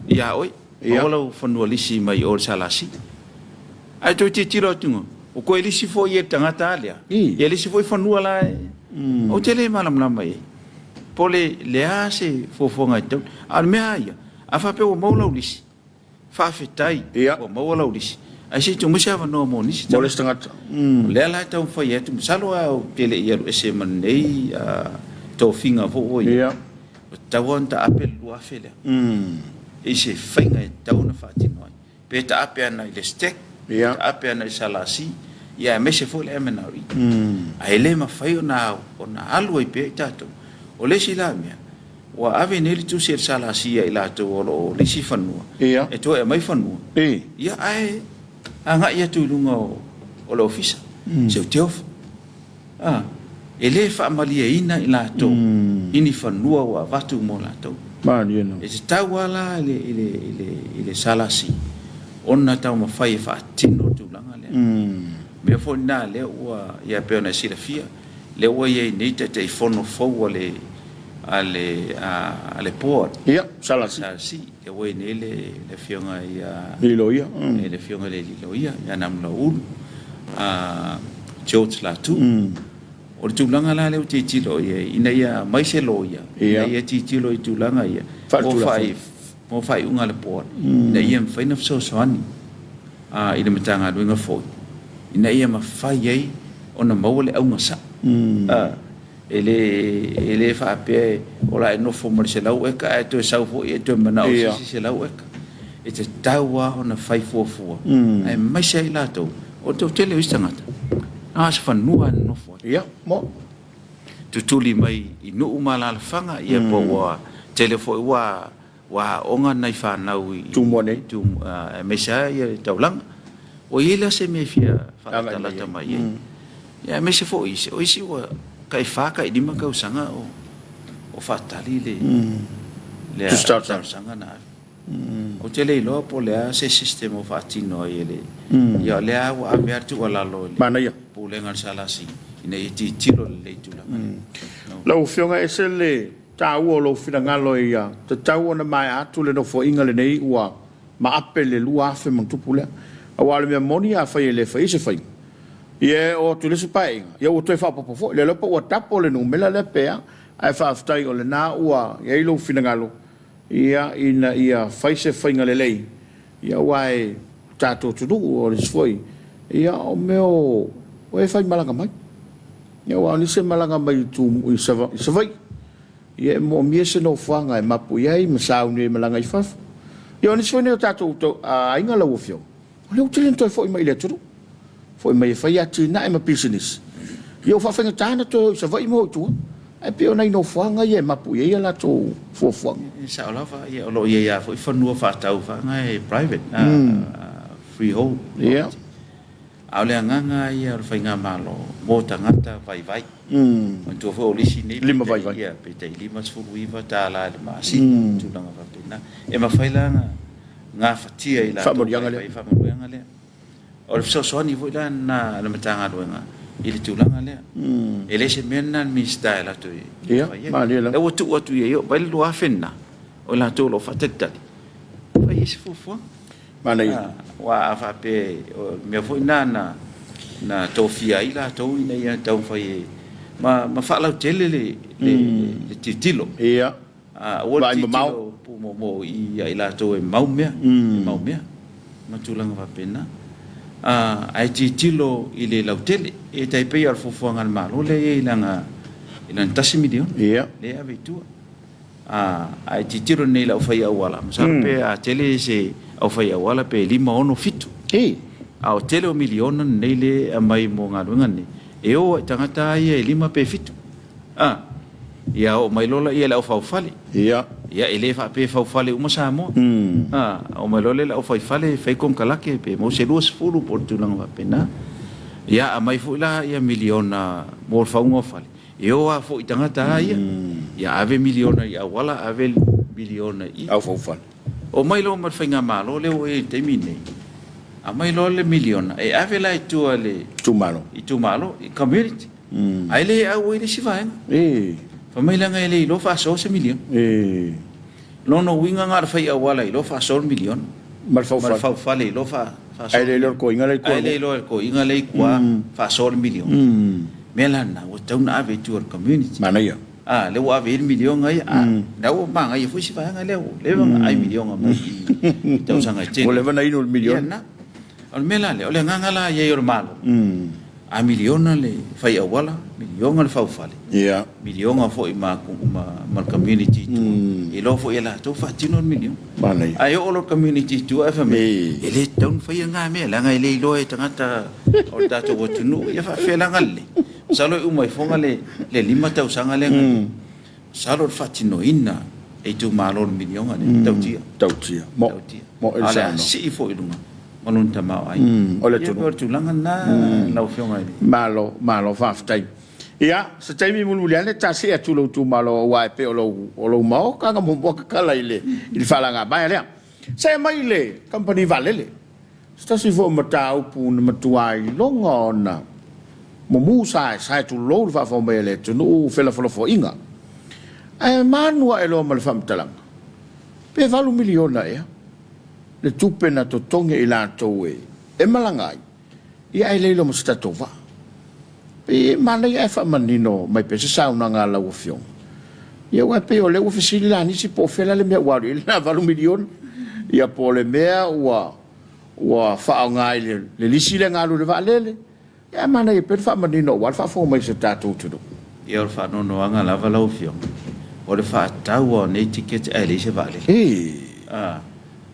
ia oe, maua lau fanua lisi mai o i le SLC. Ae toe tilotilo atu, ua toe lisi foi e le tagata lava lea, ia le isi foi fanua la e... Ou te le malamalama i ai, po o le a se fuafuaga e tatau. A o le mea lava ia, A faapea ua maua lau lisi, faafetai ua maua lau lisi, ae se i tuu mai se avanoa mo nisi tagata. Mo le isi tagata. O lea la e taumafai atu, masalo lava ou te le i alu ese ma lenei tofiga foi ua i ai, ua tatau lava ona taape le 2,000 lea i se faiga e tatau ona faatino ai. Pe taape ana i le STEC, pe taape ana i le SLC, ia aemaise foi le MNRE. Ae le mafai ona alu ai pea i tatou. O le isi la mea, ua ave nei le tusi a le SLC ia i latou o lo o lisi fanua, e toe aumai fanua, ia ae agai atu i luga o le ofisa, se ou te ofo. A, e le faamalieina i latou i ni fanua ua avatu mo latou. E tatau lava la i le SLC ona taumafai e faatino le tulaga lea. O mea foi lena lea ua, ia pei ona e silafia, lea ua i ai nei Taitaifono fou a le a le a le Board. Ia, SLC. SLC, lea ua i ai nei le Afioga ia Le Loia. Le Afioga i le Alii Loia ia Namulauulu George Latu. O le tulaga la lea ou te tilotilo i ai, ina ia aumai se loia, ina ia tilotilo i tulaga ia mo faaiuga a le Board, ina ia mafai ona fesoasoani i le Matagaluega foi, ina ia mafai ai ona maua le auga sao. E le, e le faapea o le a e nofo ma le 100 eka ae toe sau foi e toe manao i se isi 100 eka. E tatau lava ona fai fuafua, aemaise ai latou, o le toatele o isi tagata, na o se fanua lava e nonofo ai. Ia, mo. Tutuli mai i nuu ma alaalafaga, ia po ua tele foi ua Ua aoga nai fanau i Tumua nei. Aemaise lava ia le taulaga. Ua i ai la se mea e fia faalatalata mai ai. Ia aemaise foi isi, o isi ua tai fa tai lima tausaga o faatali le le talosaga na ave. Ou te le iloa po o le a se system o faatino ai e le ia o lea ua ave lava le tuualalo i le Pulega a le SLC ina ia tilotilo lelei i tulaga ia. Lau Afioga e ese le taua o lou finagalo ia tatau ona maea atu le nofoaiga lenei ua maape le 2000 ma tupu lea. Aua o le mea moni afai e le faia se faiga, ia e oo atu i le isi paeaiga, ia ua toe faaopoopo foi. Le iloa pe ua tapo le numera lea pe a, ae faafetai o lena ua i ai lou finagalo ia ina ia fai se faiga lelei, ia aua e tatou atunuu o le isi foi, ia o mea o e faimalaga mai. Ia aua o nisi e malaga mai i Savaii, ia e moomia se nofoaga e mapu i ai ma sauni ai malaga i fafo. Ia o nisi foi nei o tatou aiga lau Afioga, o lea ua tele ina toe foi mai i le atunuu, foi mai e fai atinae ma pisinisi. Ia ua faafaigata ona toe o i Savaii ma o i tua, ae pei o nai nofoaga ia e mapu i ai a latou fuafuaga. E sao lava, ia o lo o i ai lava foi fanua faatau faga e private, freehold property. A o le agaga lava ia o le faigamalo mo tagata vaivai. Manatua foi o le isi nei pe tai $59 i le masina, tulaga faapena. E mafai la ona gafatia e i latou vaivai faamanuiaga lea. O le fesoasoani foi la lena a le Matagaluega i le tulaga lea. E le o se mea lena a le Minisita e alu atu e fai ai. O lea ua tuu atu i ai, vaai le 2,000 lena o i latou o lo o faatalitali, fai i ai se fuafuaga. Manaia. Aua a faapea, o le mea foi lena na tofia ai latou ina ia taumafai e ma faalautele le tilotilo. Ia. Aua le tilotilo pumoomoo ia i latou e mau mea, e mau mea ma tulaga faapena. Ae tilotilo i le lautele. E tai pei o le fuafuaga a le Malo lea e i ai i lana $1 miliona. Ia. Lea e ave i tua. A e tilotilo nei i le aufai auala, masalo pe a tele se aufai auala pe 5, 6, 7. I. A o tele o miliona nei lea e aumai mo galuega nei. E o ai tagata lava ia e lima pe fitu. A, ia oo mai loa laia i le aufaufale. Ia. Ia, e le faapea e faufale uma Samoa. A, oo mai loa lea i le aufaifale e fai konekarate pe maua se 20 po o le tulaga faapena. Ia, aumai foi la ia miliona mo le fauga o fale, e o lava foi i tagata lava ia. Ia ave miliona i auala, ave miliona i. Aufaufale. Oo mai loa ma le faigamalo lea ua i ai i le taimi lenei, aumai loa le miliona e ave la i tua i le. Itumalo. Itumalo, i community. Ae le auai le isi vaega. Fai mai leaga e le iloa faasoa se miliona. Lona uiga na o le fai auala iloa faasoa le miliona. Ma le faufale. Ma le faufale iloa faasoa. Ae le iloa e le toeaina lea i tua. Ae le iloa e le toeaina lea i tua faasoa le miliona. O le mea la lena ua tatau ona ave i tua i le community. Manaia. A, lea ua ave i ai le miliona ia. A, lea ua manaia foi si vaega lea ua leva ona ai miliona mai i tausaga e tele. Ua leva ona inu le miliona. Ia lena. O le mea la lea, o le agaga la i ai o le Malo, a miliona le fai auala, miliona le faufale, miliona foi ma le community i tua, iloa foi e latou faatino le miliona. Ae oo loa i le community i tua ae fai mai, e le tatau ona faia lena mea, leaga e le iloa e tagata o le tatou atunuu. Ia faapefea la ona lelei? Masalo e uma ifo le 5 tausaga lea na i ai. Masalo o le faatinoina e itumalo o le miliona lea, e tautia. Tautia. Mo, Tautia. mo A o le a sii foi i luga ma lona tamaoaiga. O le atunuu. Ia pei o le tulaga lena lau Afioga i le. Malo, malo faafetai. Ia, se taimi mulimuli ane ta see atu i lou itumalo aua e pei o lou, o lou maota na muamua tatala i le, i le faalagamaea lea. See mai i le kamupani vaalele. Se tasi foi o mataupu na matua iloga ona mumu saesae tulou le faafofoga mai a le atunuu felafolafoaiga. Ae manu ae loa ma le faamatalaga, pe valu miliona ea le tupe na totogi e i latou e malaga ai, ia ae le iloa ma se tatou vaa. Pei e manaia ae faamanino mai pea se saunoaga a lau Afioga. Ia aua e pei o lea ua fesili la nisi po o fea la le mea ua alu i ai lena valu miliona, ia po o le mea ua ua faaaoga i le lisi lea na alu i le vaalele. Ia ae manaia pea le faamanino aua le faafofoga mai o si o tatou atunuu. Ia o le faanoanoaga lava lau Afioga, o le faatau lava o nei tickets ae leai se vaalele. Ii.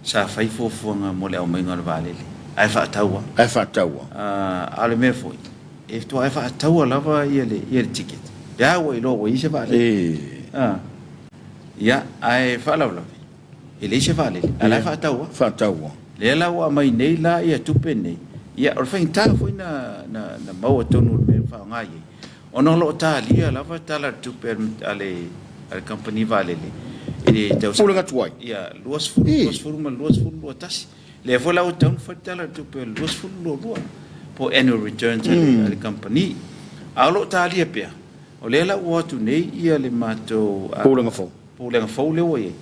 Sa fai fuafuaga mo le aumaiga o le vaalele, ae faatau lava. Ae faatau lava. A o le mea foi, e faatoa faataua lava le ticket pe a ua iloa ua i ai se vaalele. Ia, ae faalavelave, e leai se vaalele, a o la e faatau lava. Faatau lava. Lea la ua aumai nei la ia tupe nei, ia o le faigata foi na maua tonu o le mea e faaaoga i ai, Ona o lo o talia lava tala o le tupe a le kamupani vaalele i le tausaga Pulega tuai. Ia, 20, 20 ma le 20, 21. Lea foi la ua tatau ona fai le tala o le tupe o le 20, 22 po o annual returns a le kamupani. A o lo o talia pea, o lea la ua o atu nei ia le matou Pulega fou. Pulega fou lea ua i ai,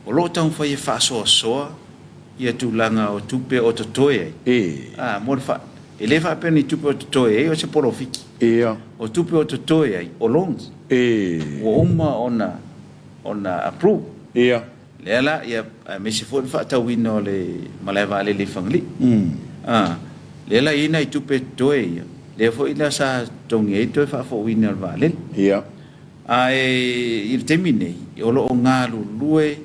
o lo o taumafai e faasoasoa ia tulaga o tupe o totoe ai. Ii. A, mo le fa, e le faapea ni tupe o totoe ai o se polofiki. Ia. O tupe o totoe ai o loans. Ii. Ua uma ona, ona approve. Ia. Lea la, ia, aemaise foi le faatauina o le malae vaalele i Fagalii. A, lea la e i ai nai tupe totoe ia, lea foi la sa totogi ai le toe faafouina o le vaalele. Ia. Ae i le taimi nei, o lo o galulue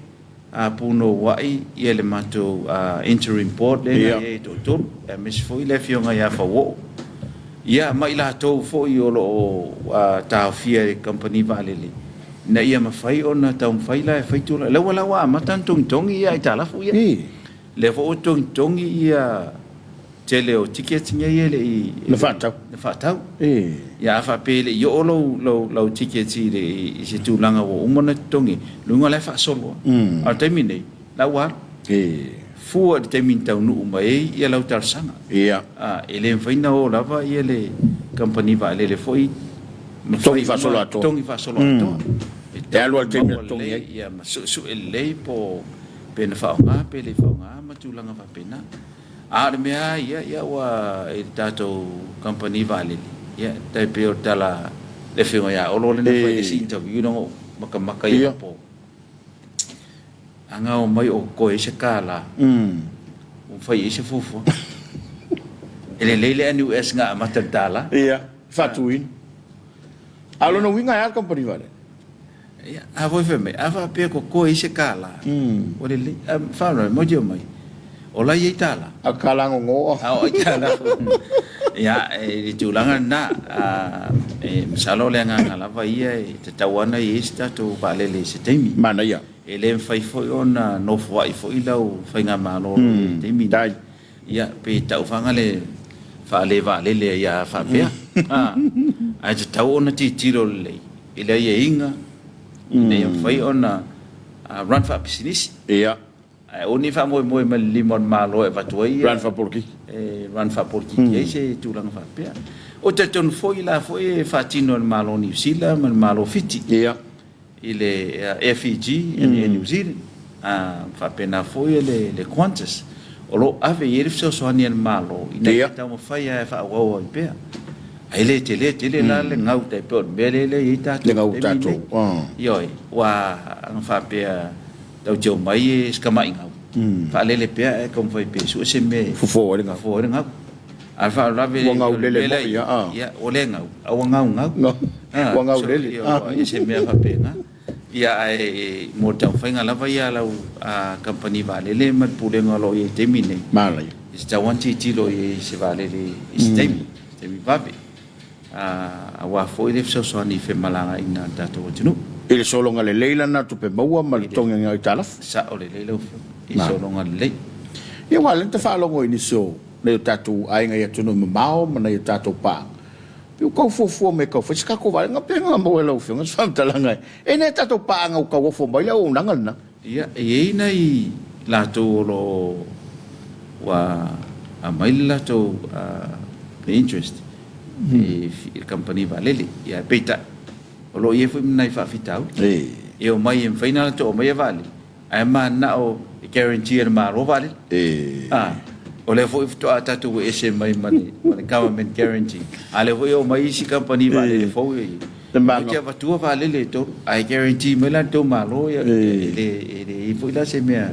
punouai le matou interim board lea na i ai e toatolu, aemaise foi le Afioga ia Fauoo, ia ma i latou foi o lo o taofia e le kamupani vaalele, ina ia mafai ona taumafai la e fai tulaga. Lea ua la ua amata ona togitogi ia aitalafu ia. Lea foi ua togitogi ia tele o tickets nei e le i Na faatau. Na faatau. Ia a faapea e le i oo lou lou lau tickets i le i se tulaga ua uma ona totogi, luga o la e faasolo lava. A o le taimi nei, la ua alu. Fua i le taimi na taunuu mai ai ia lau talosaga. A, e le mafai ona o lava ia le kamupani vaalele foi ma fai uma, Totogi faasoloatoa. Totogi faasoloatoa. E alu lava i le taimi na totogi ai. Ia ma suesue lelei po pe na faaaoga pe le i faaaoga ma tulaga faapena. A o le mea lava ia, ia ua i le tatou kamupani vaalele, ia e tai pei o le tala a le Afioga ia Olo lea na fai i le isi interview ina ua ou makamaka i anapo. A na omai o totoe ai se $1, ua fai i ai se fuafuaga. E lelei le NUS na amata i le $1. Ia, faatuina. A o lona uiga e a le kamupani vaalele? Ia, a foi fai mai, a faapea e totoe ai se $1, ua lelei. Ae faalavelave, matou te omai, o la e i ai $. A o tala gogoa. A o ai tala. Ia, i le tulaga lena, e masalo o le agaga lava ia e tatau lava ona i ai se tatou vaalele i se taimi. Manaia. E le mafai foi ona nofoai foi lau faigamalo i le taimi lenei. Ia, pe taufaga le faale-vaalele ai a faapea. Ae tatau ona tilotilo lelei i le aiaiga ina ia mafai ona run faapisinisi. Ia. Ae aua ne i faamoemoe mai le lima o le Malo e avatu ai run faapolokiki. E run faapolokiki ai se tulaga faapea. Ou te talitonu foi la foi e faatino e le Malo o Niu Sila ma le Malo o Fiti. Ia. I le Air Fiji and Air New Zealand, faapena foi le Qantas, o lo o ave i ai le fesoasoani a le Malo ina ia taumafai lava e faaauau ai pea. Ae le tele tele la le gau tai pei o le mea lea e i ai tatou i le taimi nei. Ioe, aua ana faapea tatou te omai e se tamai gau, faalele pea ae taumafai pea e sue se mea e fofo ai le gau. Fofo ai le gau. A o le faalavelave ua gau lele moi ia, ia ua le gau, a ua gau gau. Ua gau lele. Ia se mea faapena. Ia ae mo le taumafaiga lava ia a lau kamupani vaalele ma le pulega o lo o i ai i le taimi nei. Manaia. E tatau lava ona tilotilo i ai i se vaalele i se taimi, se taimi vave. Aua foi le fesoasoani i femalagaaiga a le tatou atunuu. I le sologa lelei lana tupe maua ma le totogi o aitalafu. Sao lelei lau Afioga, i sologa lelei. Ia aua o lea na ta faalogo i nisi o nai o tatou aiga i atunuu mamao ma nai o tatou paaga, pei ua tau fuafua mai e tau fai se tatou vaalele. Pe na maua e lau Afioga se faamatalaga e nai a tatou paaga ua tau ofo mai le auaunaga lena. Ia, e i ai nai latou o lo o ua aumai le latou interest i le kamupani vaalele. Ia, peitai, o lo o i ai foi ma nai faafitauli. E omai e mafai ona latou aumaia vaalele, ae mananao e guarantee e le Malo vaalele. O lea foi faatoa tatou ese mai ma le government guarantee, a o lea foi e omai isi kamupani vaalele fou ia. E te avatua vaalele e tolu, ae guarantee mai la le tou Malo, e leai foi la se mea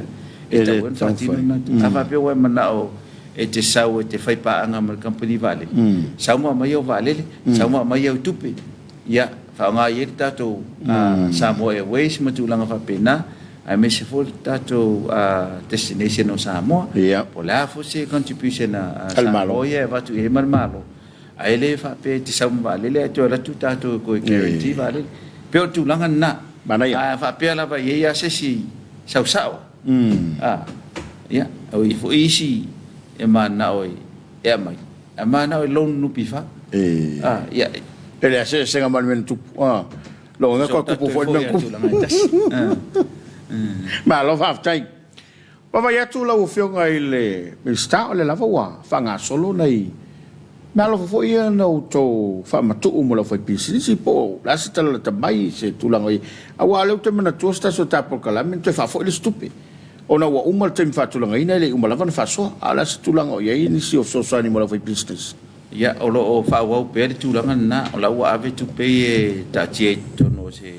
e tatau ai ona faatino lena tulaga. A faapea ua e manao e te sau e te fai paaga ma le kamupani vaalele, sau ma aumai au vaalele, sau ma aumai au tupe, ia faaaoga i ai le tatou Samoa Airways ma tulaga faapena, aemaise foi le tatou destination o Samoa. Po o le a foi se contribution a Samoa ia e avatu i ai ma le Malo. Ae le faapea e te sau ma vaalele ae toe alu atu tatou e toe guarantee vaalele. E pei o le tulaga lena. Manaia. A faapea lava e i ai lava se isi sau sao, a, ia, o i ai foi isi e mananao e aumai, ae mananao e loan NPF. A, ia. E leai se eseesega ma le mea na tupu. Lona uiga toe tupu foi le mea na tupu. Malo faafetai. Vaavaai atu lau Afioga i le Minisita, o lea lava ua faagasolo nai meaalofa foi ia na outou faamatuu mo le aufaipisinisi po o le a se tala lata mai i se tulaga o i ai. Aua o lea ou te manatua se tasi o ta polokalame na toe faafoi le isi tupe ona ua uma le taimi faatulagaina e le i uma lava ona faasoa. A o le a se tulaga o i ai nisi o fesoasoani mo le aufaipisinisi? Ia, o lo o faaauau pea le tulaga lena, o la ua ave tupe ia e taatia i totonu o se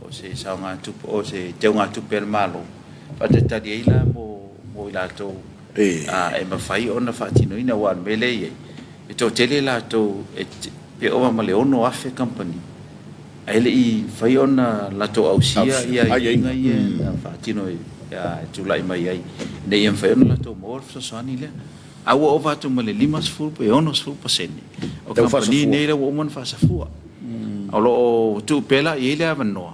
o se saogatupe, o se teugatupe a le Malo, faatalitali ai la mo i latou e mafai ona faatinoina, aua o le mea lea e i ai, e toatele latou pe ova ma le 6,000 kamupani ae le i mafai ona latou ausia aiaiga ia na faatino e tulai mai ai ina ia mafai ona latou maua le fesoasoani lea. A ua ova atu ma le 50 pe 60% o kamupani nei lea ua uma ona faasafua. O lo o tuu pea la i ai le avanoa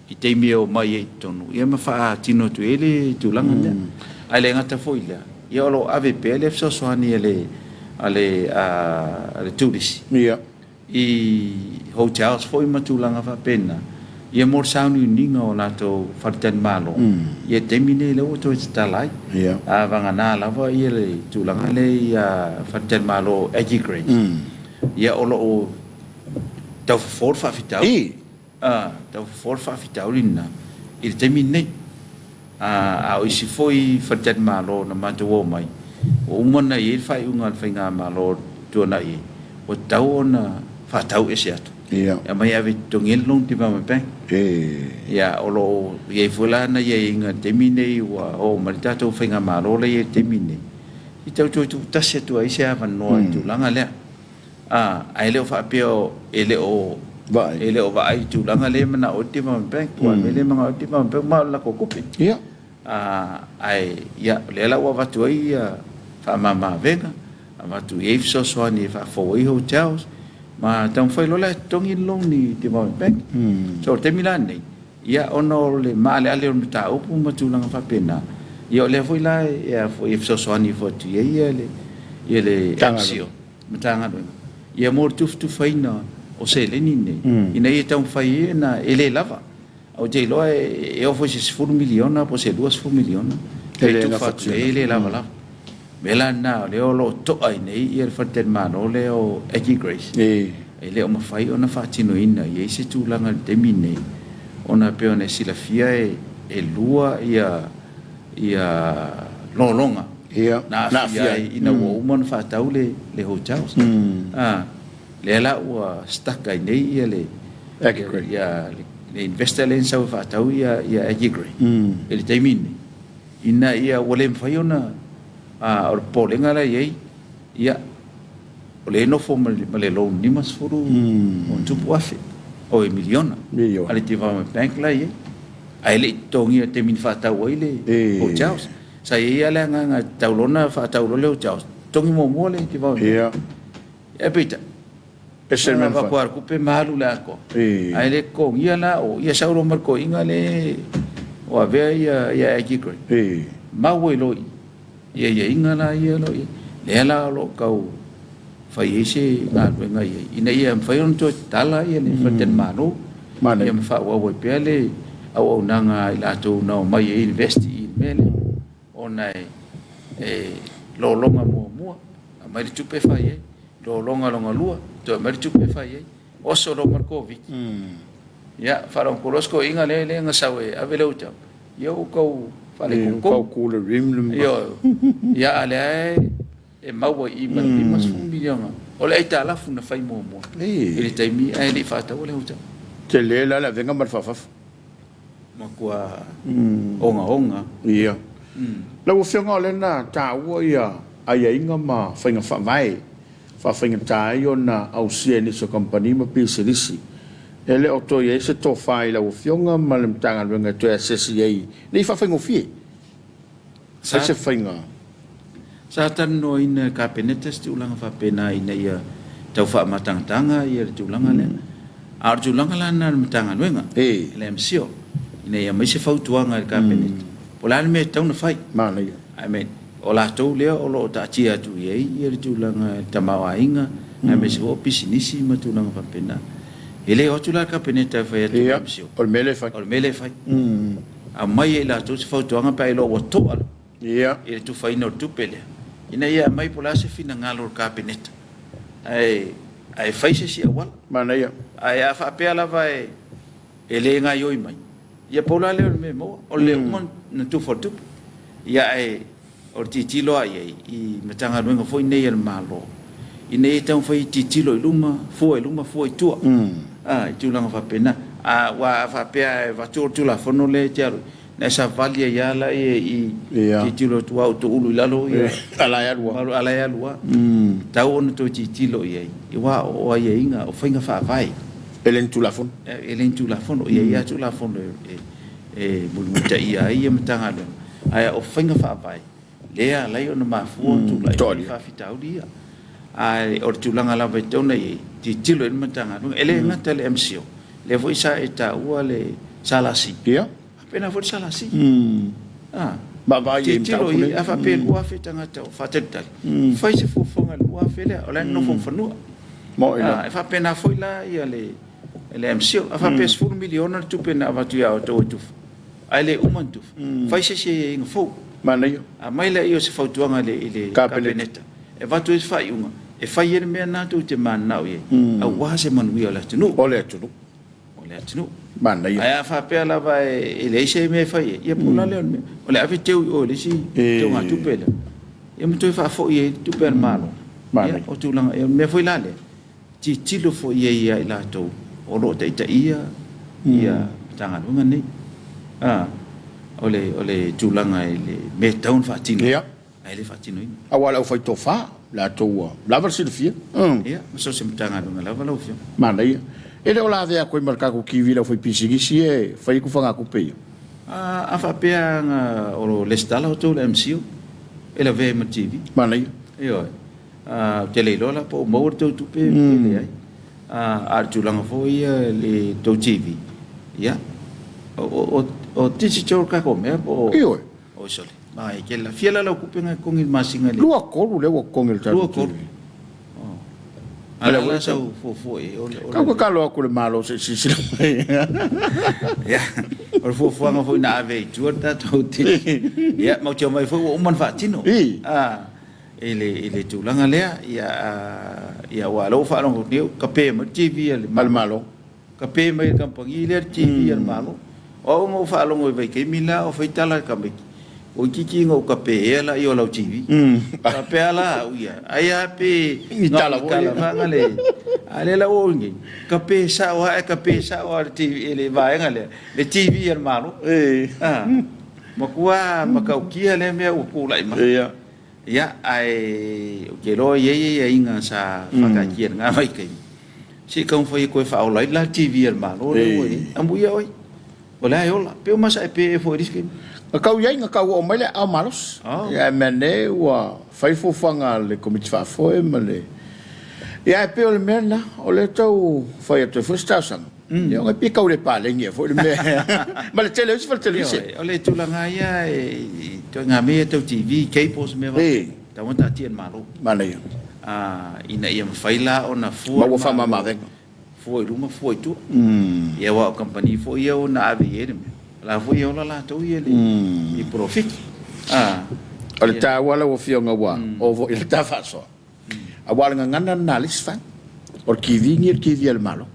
i taimi e omai ai i totonu ia ma faatino atu ai le tulaga lea. Ae le gata foi i lea, ia o lo o ave pea le fesoasoani a le a le a le turisi i hotels foi ma tulaga faapena ia mo le sauniuniga o latou faletalimalo ia i le taimi lenei lea ua toe tatala ai. A vagana lava ia le tulaga lea i faletalimalo Aggie Grange ia o lo o tau fofo le faafitauli. A tau fofo le faafitauli lena i le taimi lenei. A o isi foi faletalimalo na matou omai, ua uma ona i ai le faaiuga a le faigamalo tuanai ai, ua tatau ona faatau ese atu. E aumai e ave e totogi ai le loan development bank. Ia, o lo o i ai foi la nai aiaiga i le taimi lenei ua oo mai le tatou faigamalo lea e i ai i le taimi lenei, i tau toe tuutasi atu ai se avanoa i le tulaga lea. A, ae le o faapea e le o vaai, e le o vaai i le tulaga lea e manao ai le Development Bank, aua o le mea lea e manao ai le Development Bank ma o le latou tupe. Ia. A, ae, ia, o lea la ua avatu ai ia faamama avega, Avatu i ai fesoasoani e faafou ai hotels ma taumafai loa la e totogi le loan i Development Bank. So o le taimi la lenei, ia ona o le maaleale o le mataupu ma tulaga faapena, ia o lea foi la e a foi e fesoasoani ifo atu i ai ia le ia le MCIL, Matagaluega, ia mo le tufatufaina o seleni nei ina ia taumafai ai ona e le lava. Ou te iloa e oo foi i se $10 miliona po o se $20 miliona pe tufa atu i ai, e le lava lava. O le mea la lena o lea o lo o to'a ai nei le faletalimalo lea o Aggie Grace, e le o mafai ona faatinoina i ai se tulaga i le taimi lenei, ona e pei ona e silafia e lua lologa na aafia ai ina ua uma ona faatau le hotels. Lea la ua stuck ai nei le investor lea na sau e faatau Aggie Grey i le taimi lenei. Ina ia ua le mafai ona, o le popolega la e i ai, ia, o lea e nofo ma le loan $50+ oi miliona a le Development Bank la e i ai, ae le i totogia i le taimi na faatau ai le hotels. Sa i ai lava le agaga e tatau loa ona faatau loa le hotels, totogi muamua le Development Bank. Ae peitai, Ese le mea na fai. Avatu lava le tupe ma alu le atoa. Ae le totogia la o ia sau loa ma le toeaina le o avea ia Aggie Grey. Mau ai loa i i aiaiga la ia o lo o i ai. Lea la o lo o tau fai ai se galuega i ai ina ia mafai ona toe tatala le faletalimalo ia ma faaauau ai pea le auaunaga a i latou na omai e invest i le mea lea. Ona e lologa muamua, aumai le tupe e fai ai, lologa lona lua, toe aumai le tupe e fai ai. Oso loa ma le Koviti. Ia, faalogo loa si toeaina lea na sau e ave le hotel, ia ua tau faaletonu. Ua tau ku le rim le mea. Ia, a o lea e maua i i ma le $50 miliona. O le aitalafu na fai muamua i le taimi ae le i faataua le hotel. Tele la le avega ma le faafafa. Matua ogaoga. Ia. Lau Afioga o lea na taua ia aiaiga ma faiga faavae faafaigata ai ona ausia e nisi o kamupani ma pisinisi. E le o toe i ai se tofa i lau Afioga ma le Matagaluega e toe asiasi i ai ne i faafaigofie ai se faiga. Sa talanoaina e Kapeneta se tulaga faapena ina ia tau faamatagataga le tulaga lea. A o le tulaga la lena a le Matagaluega, le MCIL, ina ia aumai se fautuaga i le Kapeneta, po o le a le mea e tatau ona fai. I mean, o latou lea o lo o taatia atu i ai le tulaga i le tamaoaiga, aemaise foi o pisinisi ma tulaga faapena. E le o atu la le Kapeneta e fai atu i le MCIL, o le mea lea e fai. O le mea lea e fai. Aumai e i latou se fautuaga pe a iloa ua to'a i le tufaina o le tupe lea, ina ia aumai po o le a se finagalo o le Kapeneta ae fai se isi auala. Manaia. Ae a faapea lava e le gaoioi mai, ia pau la lea o le mea e maua, o le uma ona tufa o le tupe. Ia ae o le tilotilo lava i ai i Matagaluega foi nei a le Malo, ina ia taumafai e tilotilo i luma, fua i luma, fua i tua, i tulaga faapena. Aua a faapea e avatu o le Tulafono lea e te alu ai, Na e savali ai lava laia i tilotilo atu a ua toulu i lalo ia a la e alu a la e alu a. Tatau ona toe tilotilo i ai aua o aiaiga o faiga faavae. E le ni Tulafono. E le ni Tulafono. E i ai lava Tulafono e mulimulitaia ai ia Matagaluega, ae o faiga faavae lea e ala ai ona mafua ona tulai mai faafitauli ia. Ae o le tulaga lava e tatau ona i ai, tilotilo i ai le Matagaluega. E le gata i le MCIL, lea foi sa e taua le SLC. Faapena foi le SLC. Vaavaai i ai i Tilotilo mataupu i ai, nei. a faapea e 2,000 tagata o faatalitali, fai se fuafuaga i le 2,000 lea, o la e nonofo ma fanua. Moni lava. E faapena foi la le MCIL. A faapea e $10 miliona le tupe na avatu ia outou e tufa, ae le uma ona tufa, fai se isi aiaiga fou. Manaia. Aumai laia o se fautuaga i le Kapeneta e avatu ai se faaiuga e fai ai le mea lena tou te mananao i ai, aua se manuia o le atunuu. O le atunuu. O le atunuu. Manaia. Ae a faapea lava e leai se mea e fai ai, ia po o le a lea o le mea. O le ave teu i o i le isi teugatupe lea, ia ma toe faafoi ai le tupe a le Malo. Manaia. Ia, o tulaga, o le mea foi la lea, tilotilo foi i ai ia i latou o lo o taitaia ia Matagaluega nei. O le tulaga i le mea e tatau ona faatino, ae le faatinoina. Aua o le aufaitofa, latou ua lava le silafia. Ia, ma so o se Matagaluega lava lau Afioga. Manaia. E le o lavea atu ai ma le tatou TV le aufaipisinisi ia e fai atu fagatupe ia? A faapea na o lesitala outou i le MCIL, e lavea ai ma le TV. Manaia. Ioe. Ou te le iloa la po o maua le tou tupe pe leai. A o le tulaga foi ia i le tou TV, ia, o digital le tatou mea po o... Ioe. Oi sole, manaia tele la. Fia la lau tupe na e totogi i le masina i le... 23 lea ua totogi e le tatou TV. 23. A o le a la sau fuafua i ai? O le... Tau tatalo atu i le Malo se i silasila mai. Ia, o le fuafuaga foi na ave ai i tua le tatou TV. Ia, matou te omai foi ua uma ona faatino. I. I le tulaga lea, ia, ia aua o lea ua faalogo atu nei ua kape mai le TV a le Malo. Kape mai e le kamupani lea le TV a le Malo. O au na ou faalogo i vaitaimi la o fai tala a le tamaiti, toeitiiti na ou kapeea laia o lau TV. Faapea la au ia, ai lava pe Ni tala foi. Ni tala faga le, a lea la ua oo nei, kape sao lava ae kape sao lava e le TV, e le vaega lea, le TV a le Malo. Ah, matua matautia lea mea ua tulai mai. Ia, ae ou te iloa e i ai aiaiga sa faataatia i lena vaitaimi, se i taumafai e toe faaola ai le la TV a le Malo lea ua i ai. Amuia oe, o lea e ola. Pe ua masae pe foi i le isi taimi. Na tau i ai, na tau oo mai le aao malosi. Ia ae meanee ua fai fuafuaga a le Komiti Faafoe ma le... Ia ae pei o le mea lena, o lea e tau fai atu ai foi se talosaga. Ia ona e pei e tau le paleni ea foi le mea. Ma le tele o isi faletelevise. Ioe, o le tulaga lava ia i ituaiga mea ia tau TV, cables ma mea faapena, e tatau ona taatia e le Malo. Manaia. Ina ia mafai la ona fua le Maua Malo, faamamaavega. fua i luma, fua i tua. Ia aua o kamupani foi ia ua ave i ai le mea, o la foi e ola latou ia i polofiti. O le taua lau Afioga ua oo foi i le ta faasoa. Aua o le gagana lena a le isi fale, o le TV lenei o le TV a le Malo.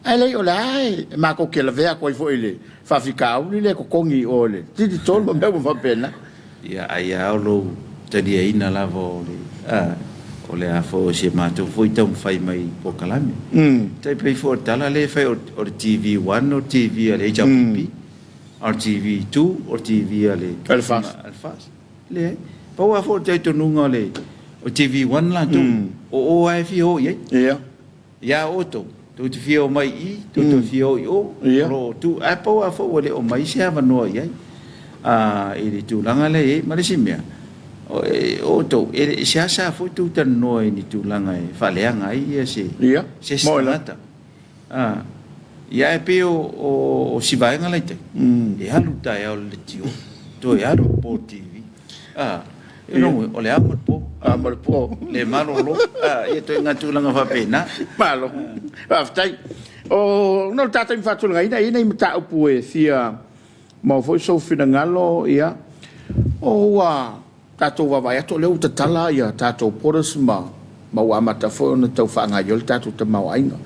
Ae leai o lea e matou te lavea atu ai foi i le faafitauli lea e totogi i o i le digital ma mea uma faapena. Ia, ai lava o lou taliaina lava o le, a, o le a foi o si a matou foi taumafai mai i polokalame. Tai pei foi o le tala lea e fai o le TV One o le TV a le HRPP, a o le TV 2 o le TV a le, A le FAST. A le FAST. Leai. Pau lava foi o le talitonuga o le TV One latou, o o lava e fia o i ai. Ia. Ia outou, tou te fia omai i i, tou te fia o i o, o lo o tu, ae pau lava foi ua le o mai se avanoa i ai i le tulaga lea e i ai. Ma le isi mea, o outou, e seasea foi tou talanoa i ni tulaga e faaleaga ai se isi tagata. Ia ae pei o si vaega la i tai, e alu le taeao i le leitio, toe alu i le po i le TV. E logo, o le ao ma le po. Ao ma le po. Le malolo. Ia ituaiga tulaga faapena. Malo. Faafetai. O, ona o le ta taimi faatulagaina, e i ai nai mataupu e fia maua foi sou finagalo, ia, o ua tatou vaavaai atu o lea ua tatala ia tatou borders ma ma ua amata foi ona tau faagaoioi le tatou tamaoaiga.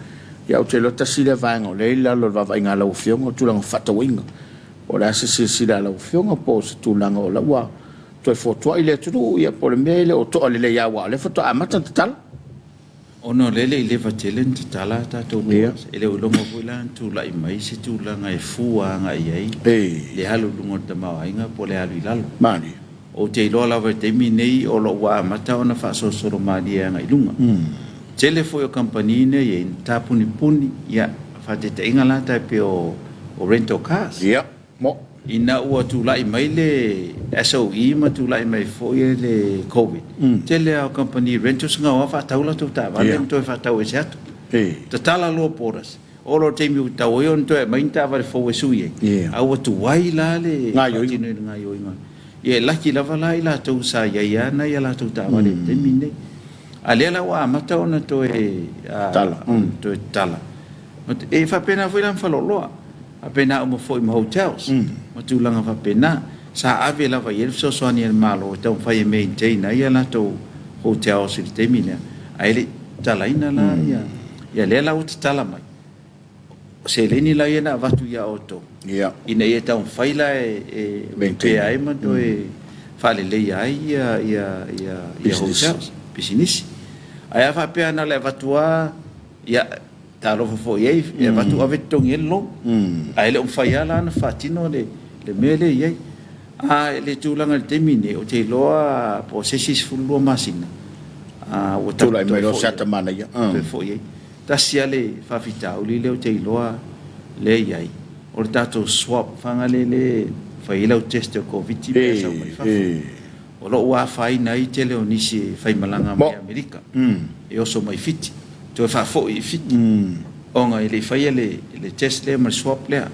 Ia ou te iloa tasi lea vaega o lea e i lalo o le vaavaaiga a lau Afioga o tulaga o fefaatauaiga. Po o le a se silasila a lau Afioga po o se tulaga o la ua toe fotuai le atunuu, ia po o le mea e le o toa lelei lava aua o lea faatoa amata ona tatala. Ona o lea e le i leva tele ona tatala a tatou borders, e le o iloga foi la ona tulai mai se tulaga e fua agai i ai le alu i luga o le tamaoaiga po o le alu i lalo. Malie. Ou te iloa lava i le taimi lenei o lo o ua amata ona faasolosolo malie agai i luga. Tele foi o kamupani nei e i ai na tapunipuni, ia, faataitaiga la tai pei o rental cars. Ia, mo. Ina ua tulai mai le SOE ma tulai mai foi le Covid, tele lava o kamupani rentals na o lava faatau latou taavale ma toe faatau ese atu. Tatala loa borders, oo loa i le taimi ua tatau ai ona toe aumai ni taavale fou e sui ai, a ua tuai la le faatinoina o le gaoioiga. Ia e laki lava la i latou sa i ai lava nai a latou taavale i le taimi lenei. A lea la ua amata ona toe toe tatala. E faapena foi la ma faleoloa, faapena uma foi ma hotels ma tulaga faapena. Sa ave lava i ai le fesoasoani a le Malo e taumafai e maintain ai a latou hotels i le taimi lea, ae le i tatalaina la ia, ia lea la ua tatala mai. O seleni la ia na avatu ia outou ina ia taumafai la e repair ai ma toe faaleleia ai ia hotels, pisinisi. Ae a faapea na o le avatu lava, ia talofa foi i ai, e avatu ave totogi ai le loan. Ae le o mafai lava la ona faatino le mea lea e i ai. A i le tulaga i le taimi lenei, ou te iloa po o se isi 12 masina ua Tulai mai loa se ata manaia. Toe foi ai. Tasi lava le faafitauli lea ou te iloa lea e i ai, o le tatou swab faga lea e fai ai lau test o le Koviti pe a sau mai fafo. O lo o ua afaina ai tele o nisi e faimalaga mai Amerika e oso mai Fiti, toe faafoi i Fiti ona e le i faia le test lea ma le swab lea.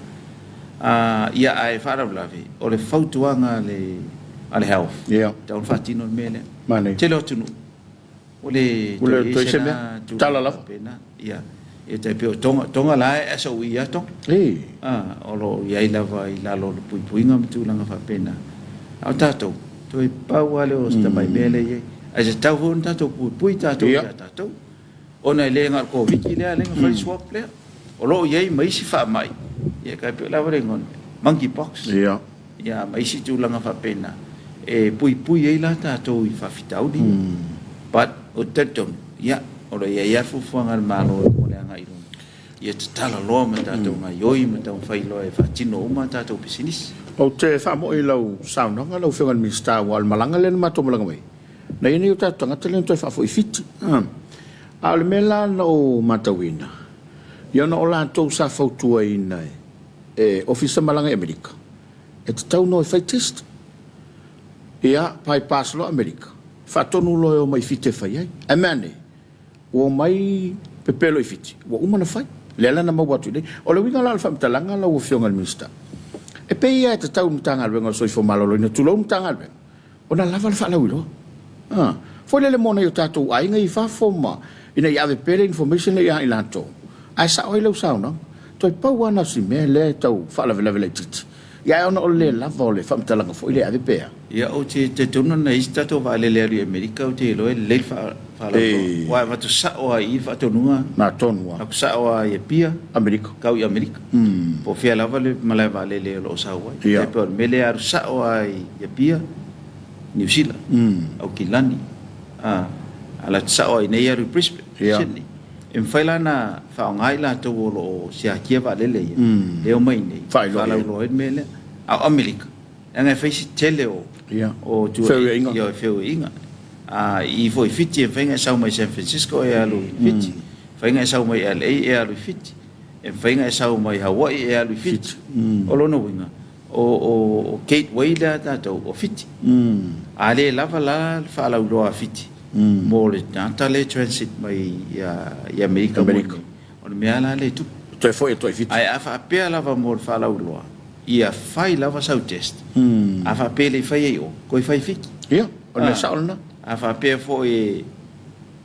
Ia ae faalavelave, o le fautuaga a le Health, e tatau ona faatino le mea lea. Tele o atunuu Ua le toe i ai se mea, tala lava. Faapena. Ia, e tai pei o Tonga, Tonga la e SOE lava Tonga. Ei. Ah, o lo o i ai lava i lalo o le puipuiga ma tulaga faapena. A o tatou, toe pau lava lea o si tamai mea lea e i ai. Ae tatau foi ona tatou puipui tatou ia tatou. Ona e le na o le Koviti lea lea na fai le swab lea. O lo o i ai ma isi faamai, ia e tai pei o le a foi le igoa o le mea? Monkey pox. Ia. Ia ma isi tulaga faapena e puipui ai la tatou i faafitauli ia. But ou te talitonu, ia, o lo o i ai lava fuafuaga a le Malo mo le agai i luma, ia tatala loa ma tatou gaoioi ma taumafai loa e faatino uma a tatou pisinisi. Ou te faamoi i lau saunoaga lau Afioga i le Minisita aua o le malaga lea na matou malaga mai ai, na i ai nei o tatou tagata lea na toe faafoi i Fiti. A o le mea la na ou matauina, ia ona o latou sa fautuaina e Ofisa Malaga i Amerika, e tatau ona o e fai test. Ia, bypass loa Amerika, faatonu loa e omai i Fiti e fai ai. Ae mea ane, ua omai pepelo i Fiti, ua uma ona fai. Lea la na maua atu i inei. O le uiga la o le faamatalaga lau Afioga i le Minisita, e pei lava e tatau i le Matagaluega o le Soifua Maloloina, tulou le Matagaluega, Ona lava le faalauiloa. A, foi lele mo nai o tatou aiga i fafo ma, ina ia ave pea le information lea ia i latou. Ae sao ai lau saunoaga. Toe pau lava na o si mea lea e tau faalavelave laitiiti. Ia ae ona o le le lava o le faamatalaga foi lea e ave pea. Ia ou te talitonu na i ai se tatou vaalele e alu i Amerika ou te iloa e lelei le faalauiloa. Aua e avatu sao lava i i le faatonuga. Na tonu lava. Avatu sao lava i Apia. Amerika. Tau i Amerika. Po o fea lava le malae vaalele o lo o sau ai. E pei o le mea lea e alu sao lava i Apia, Niu Sila, Aukilani, a alu atu sao lava i inei alu i Brisbane, Sydney. E mafai la ona faaaoga i latou o lo o siakia vaalele ia, lea e omai i inei, faalauiloa ai le mea lea. A o Amerika, leaga e fai si tele o feoaiga. I i foi i Fiti, e mafai ona e sau mai San Francisco e alu i Fiti, e mafai ona e sau mai LA e alu i Fiti. E mafai ona e sau mai Hawaii e alu i Fiti. O lona uiga, o gateway lea a tatou o Fiti. A le lava la le faalauiloa a Fiti mo le tagata lea e transit mai i Amerika mo i inei, o le mea la lea e tupu. Toe foi atu ai i Fiti. Ae a faapea lava mo le faalauiloa, ia fai lava sau test. A faapea e le i faia i o, toe fai i Fiti. Ia, o le mea sao lena. A faapea foi e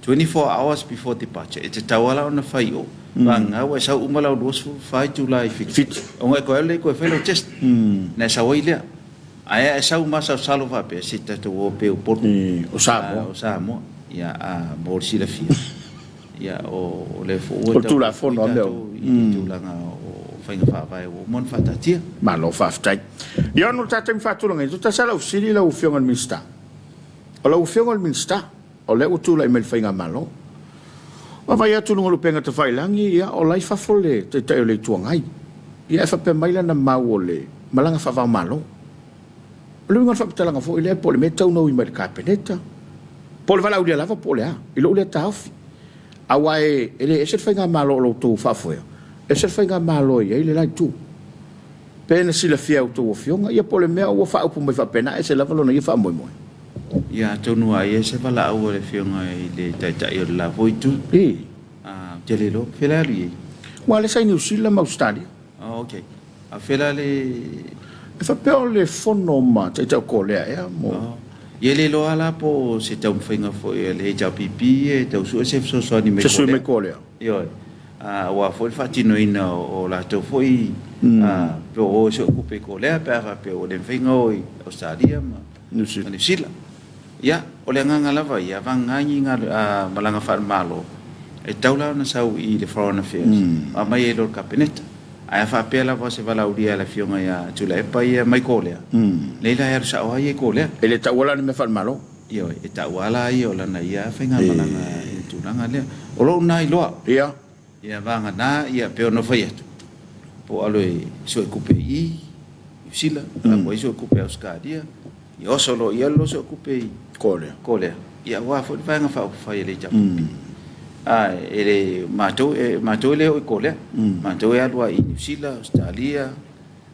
24 hours before departure, e tatau lava la ona fai i o. Vagana ua e sau uma lau 24 itula i Fiti. Fiti. Ona e toe alu lea e toe fai lau test. Ona e sau ai lea. Ae a e sau masalosalo faapea, se tatou o pea i Upolu. O Samoa. O Samoa. Ia, a, mo le silafia, ia, o lea foi ua O le Tulafono a mea uma. I le tulaga o faiga faavae ua uma ona faataatia. Malo faafetai. Ia ona o le tatou taimi faatulagaina, toe tasi lava lau fesili lau Afioga i le Minisita. O lau Afioga o le Minisita, O lea ua tulai mai le Faigamalo. Vaavaai atu i luga o le upega tafailagi, ia, o la e i fafo le Taitai o le Itu Agai. Ia ae faapea mai lana mau o le malaga faava-o-Malo. O le uiga o le faamatalaga foi lea, po o le mea e tatau ona ui mai i le Kapeneta, po o le valaaulia lava po o le a, i lou lea taofi. Aua e le ese le Faigamalo o lo outou faafoea, ese le Faigamalo e i ai le la Itu. Pe na silafia e a outou afioga, ia po o le mea ua faaupu mai faapena, ese lava lona ia faamoemoe. Ia, atonu a i ai se valaau a le Afioga i le Taitai o le la foi Itu. I. A, ou te le iloa, po o fea la e alu i ai? Ua lea sa i Niu Sila ma Ausetalia. Oh, ok. A o fea la le... E faapea o le fono ma Taitai o Kolea ea mo... Oh. Ia e le iloa la po o se taumafaiga foi a le HRPP e tau sue se fesoasoani mai Kolea. Se sui mai Kolea. Ioe. Aua foi le faatinoina o latou foi pe o e sue tupe i Kolea pe a faapea ua le mafai ona o i Ausetalia ma Niu Sila. Ia, o le agaga lava ia, vagana ni malaga faale-Malo, e tatau la ona sau i le Foreign Affairs, ma aumai ai loa i le Kapeneta. Ae a faapea lava o se valaaulia a le Afioga ia Tuilaepa ia mai Kolea, lea la e alu sao lava ia i Kolea. E le taua la ni mea faale-Malo. Ioe, e taua lava la ia o lana ia faigamalaga i le tulaga lea. O lou lena iloa. Ia. Ia vagana, ia, pei ona fai atu, po o alu e sue tupe i i, Niu Sila, alu ai sue tupe i Ausetalia, ia oso loa i alu loa sue tupe i Kolea. Kolea. Ia aua foi le Vaega Faaupufai a le HRPP. Ae e le, matou, e, matou e le oo i Kolea. Matou e alu lava i Niu Sila, Ausetalia,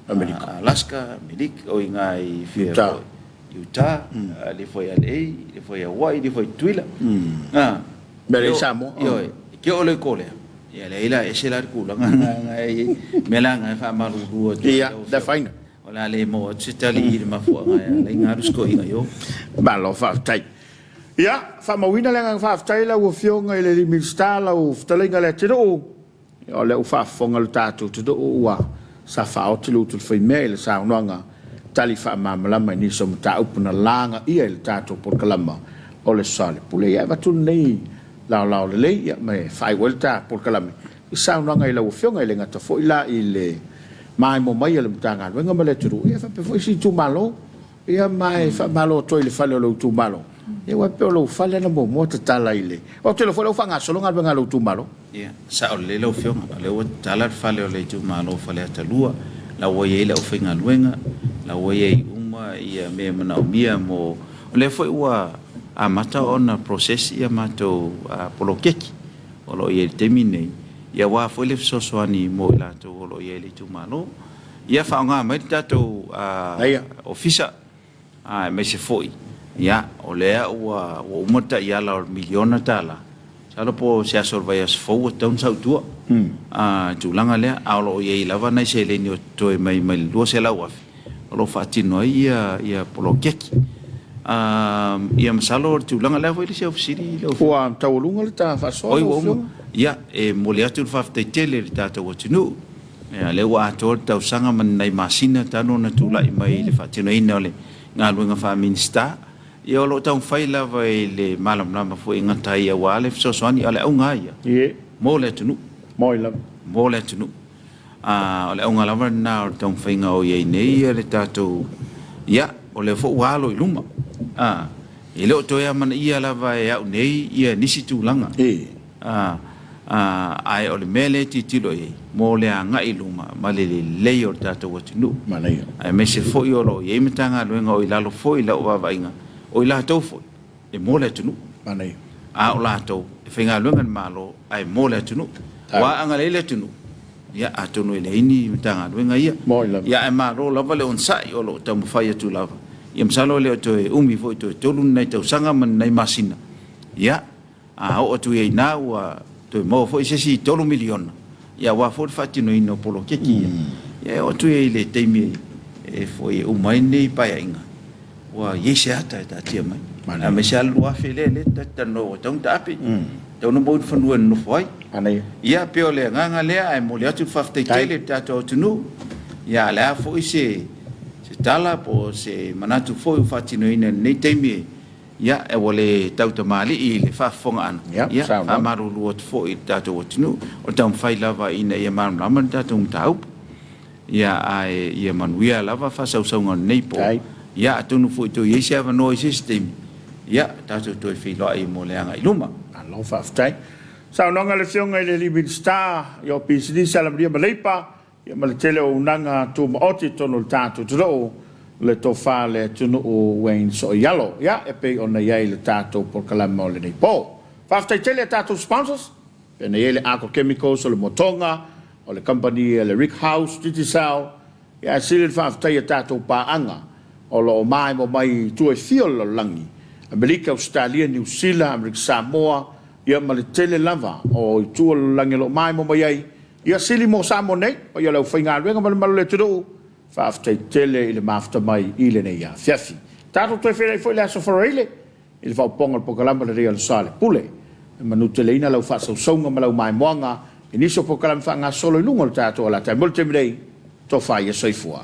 Amerika. Alaska, Amerika, o i ina i fea Utah. foi. i uta, alu ifo i LA, alu ifo i Hawaii, alu ifo i Tutuila. Mea lelei Samoa. Ioe, e te oo loa i Korea, ia leai la, e ese la le tulaga lena na e i ai. O le mea la lena e faamalulu atu ai Ia, lau le Afioga. afaina. O le a le maua atu se tali i le mafuaaga e ala ai ona alu si toeaina i o. Malo faafetai. Ia, faamauina le agaga faafetai lau Afioga i le Minisita, lau fetalaiga Leatinuu. O lea ua faafofoga lo tatou atunuu ua sa faaoti le utu faimea i le saunoaga tali faamalamalama i nisi o mataupu na lagaia i le tatou polokalama o le Soalepule. Ia e avatu lenei laolao lelei ia ma e faaiu ai le ta polokalame i saunoaga i lau Afioga, e le gata foi la i le maemo mai a le Matagaluega ma le atunuu, ia faapea foi si itumalo. Ia ma e faamalo atu ai i le fale o lou itumalo. Ia aua e pei o lou fale na muamua tatala i le... Ou te iloa foi o lea ua faagasolo galuega a lou itumalo. Ia, sao lelei lau Afioga, o lea ua tatala le fale o le itumalo o Faleata 2, la ua i ai le aufaigaluega, la ua i ai uma ia mea e manaomia mo... O lea foi ua amata ona process ia matou poloketi o lo o i ai i le taimi lenei, ia aua foi le fesoasoani mo i latou o lo o i ai i le itumalo. Ia faaaoga mai le tatou ofisa, aemaise foi ia o lea ua uma le taiala o le miliona tala, masalo po o se aso o le vaiaso fou ua tatau ona sau i tua le tulaga lea, a o lo o i ai lava nai seleni o totoe mai mai le $200,000 o lo o faatino ai ia poloketi. Ia masalo o le tulaga lea foi le isi au fesili lau Afioga. Ua taualuga le ta faasoa Oi lau ua uma. Afioga? Ia, e momoli atu le faafetai tele i le tatou atunuu. Ia, lea ua atoa le tausaga ma ni nai masina talu ona tulai mai i le faatinoina o le galuega faa-Minisita. Ia, o lo o taumafai lava i le malamalama foi e gata ai aua le fesoasoani, a o le auga lava ia, mo le atunuu. Moi lava. Mo le atunuu. A, o le auga lava lena o le taumafaiga o i ai nei le tatou, ia, o lea foi ua alo i luma. A, e le o toe amanaia lava e au nei ia nisi tulaga. A, ae o le mea lea e tilotilo i ai, mo le agai i luma ma le lelei o le tatou atunuu. Manaia. Aemaise foi o lo o i ai Matagaluega o i lalo foi i lau vaavaaiga, o i latou foi e mo le atunuu. Manaia. A o latou e faigaluega i le Malo ae mo le atunuu. Aua a agalelei le atunuu, ia atonu e leai ni Matagaluega ia. Moi lava. Ia ae malo lava le onosai o lo o taumafai atu lava. Ia masalo e le o toe umi foi, toe tolu ni nai tausaga ma ni nai masina, ia A oo atu i ai ina ua toe maua foi se isi $3 miliona, ia aua foi le faatinoina o poloketi ia. Ia e oo atu i ai i le taimi e foi e uma ai lenei Paeaiga, ua i ai se ata e taatia mai. Aemaise lava le 2000 lea lea ta te talanoa ua tatau ona taape, tatau ona maua le fanua e nonofo ai. Ia pei o le agaga lea ae momoli atu le faafetai tele i le tatou atunuu. Ia a o le a foi se tala po o se manatu foi ua faatinoina i lenei taimi e Ia, ua le tautamalii i le faafofogaaga, ia, faamalulu atu foi i le tatou atunuu, o le taumafai lava ina ia malamalama le tatou mataupu. Ia, ae ia manuia lava faasausauga o lenei po. Ia, atonu foi toe i ai se avanoa i se isi taimi, ia, tatou toe feiloai mo le agai i luma. Malo faafetai. Saunoaga a le Afioga i le alii Minisita o Pisinisi, Alamanuia ma Leipa, Ia ma le tele o auaunaga tumaoti i totonu o le tatou atunuu, le tofa a le atunuu Wayne Soialo, ia, e pei ona i ai le tatou polokalame o lenei po. Faafetai tele i a tatou sponsors, pei ona i ai le Arco Chemicals o le Motoga, o le kamupani a le Rick House, Digicel, ia ae sili le faafetai i a tatou paaga o lo o maemo mai i tua e fia o le lalolagi, Amerika, Ausetalia, Niu Sila, Amerika Samoa, ia ma le tele lava o itu o le lalolagi o lo o maemo mai ai. Ia sili mo Samoa nei, paia o le aufaigaluega ma le mamalu o le atunuu, faafetai tele i le mafuta mai i lenei afiafi. Tatou toe feiloai foi i le Aso Faraile i le faaopoopoga o le polokalame lelei o le Soalepule. E manuteleina lau faasausauga ma lau maimoaga i nisi o polokalame faagasolo i luga o le tatou alatae. Mo le taimi nei, tofa ia soifua.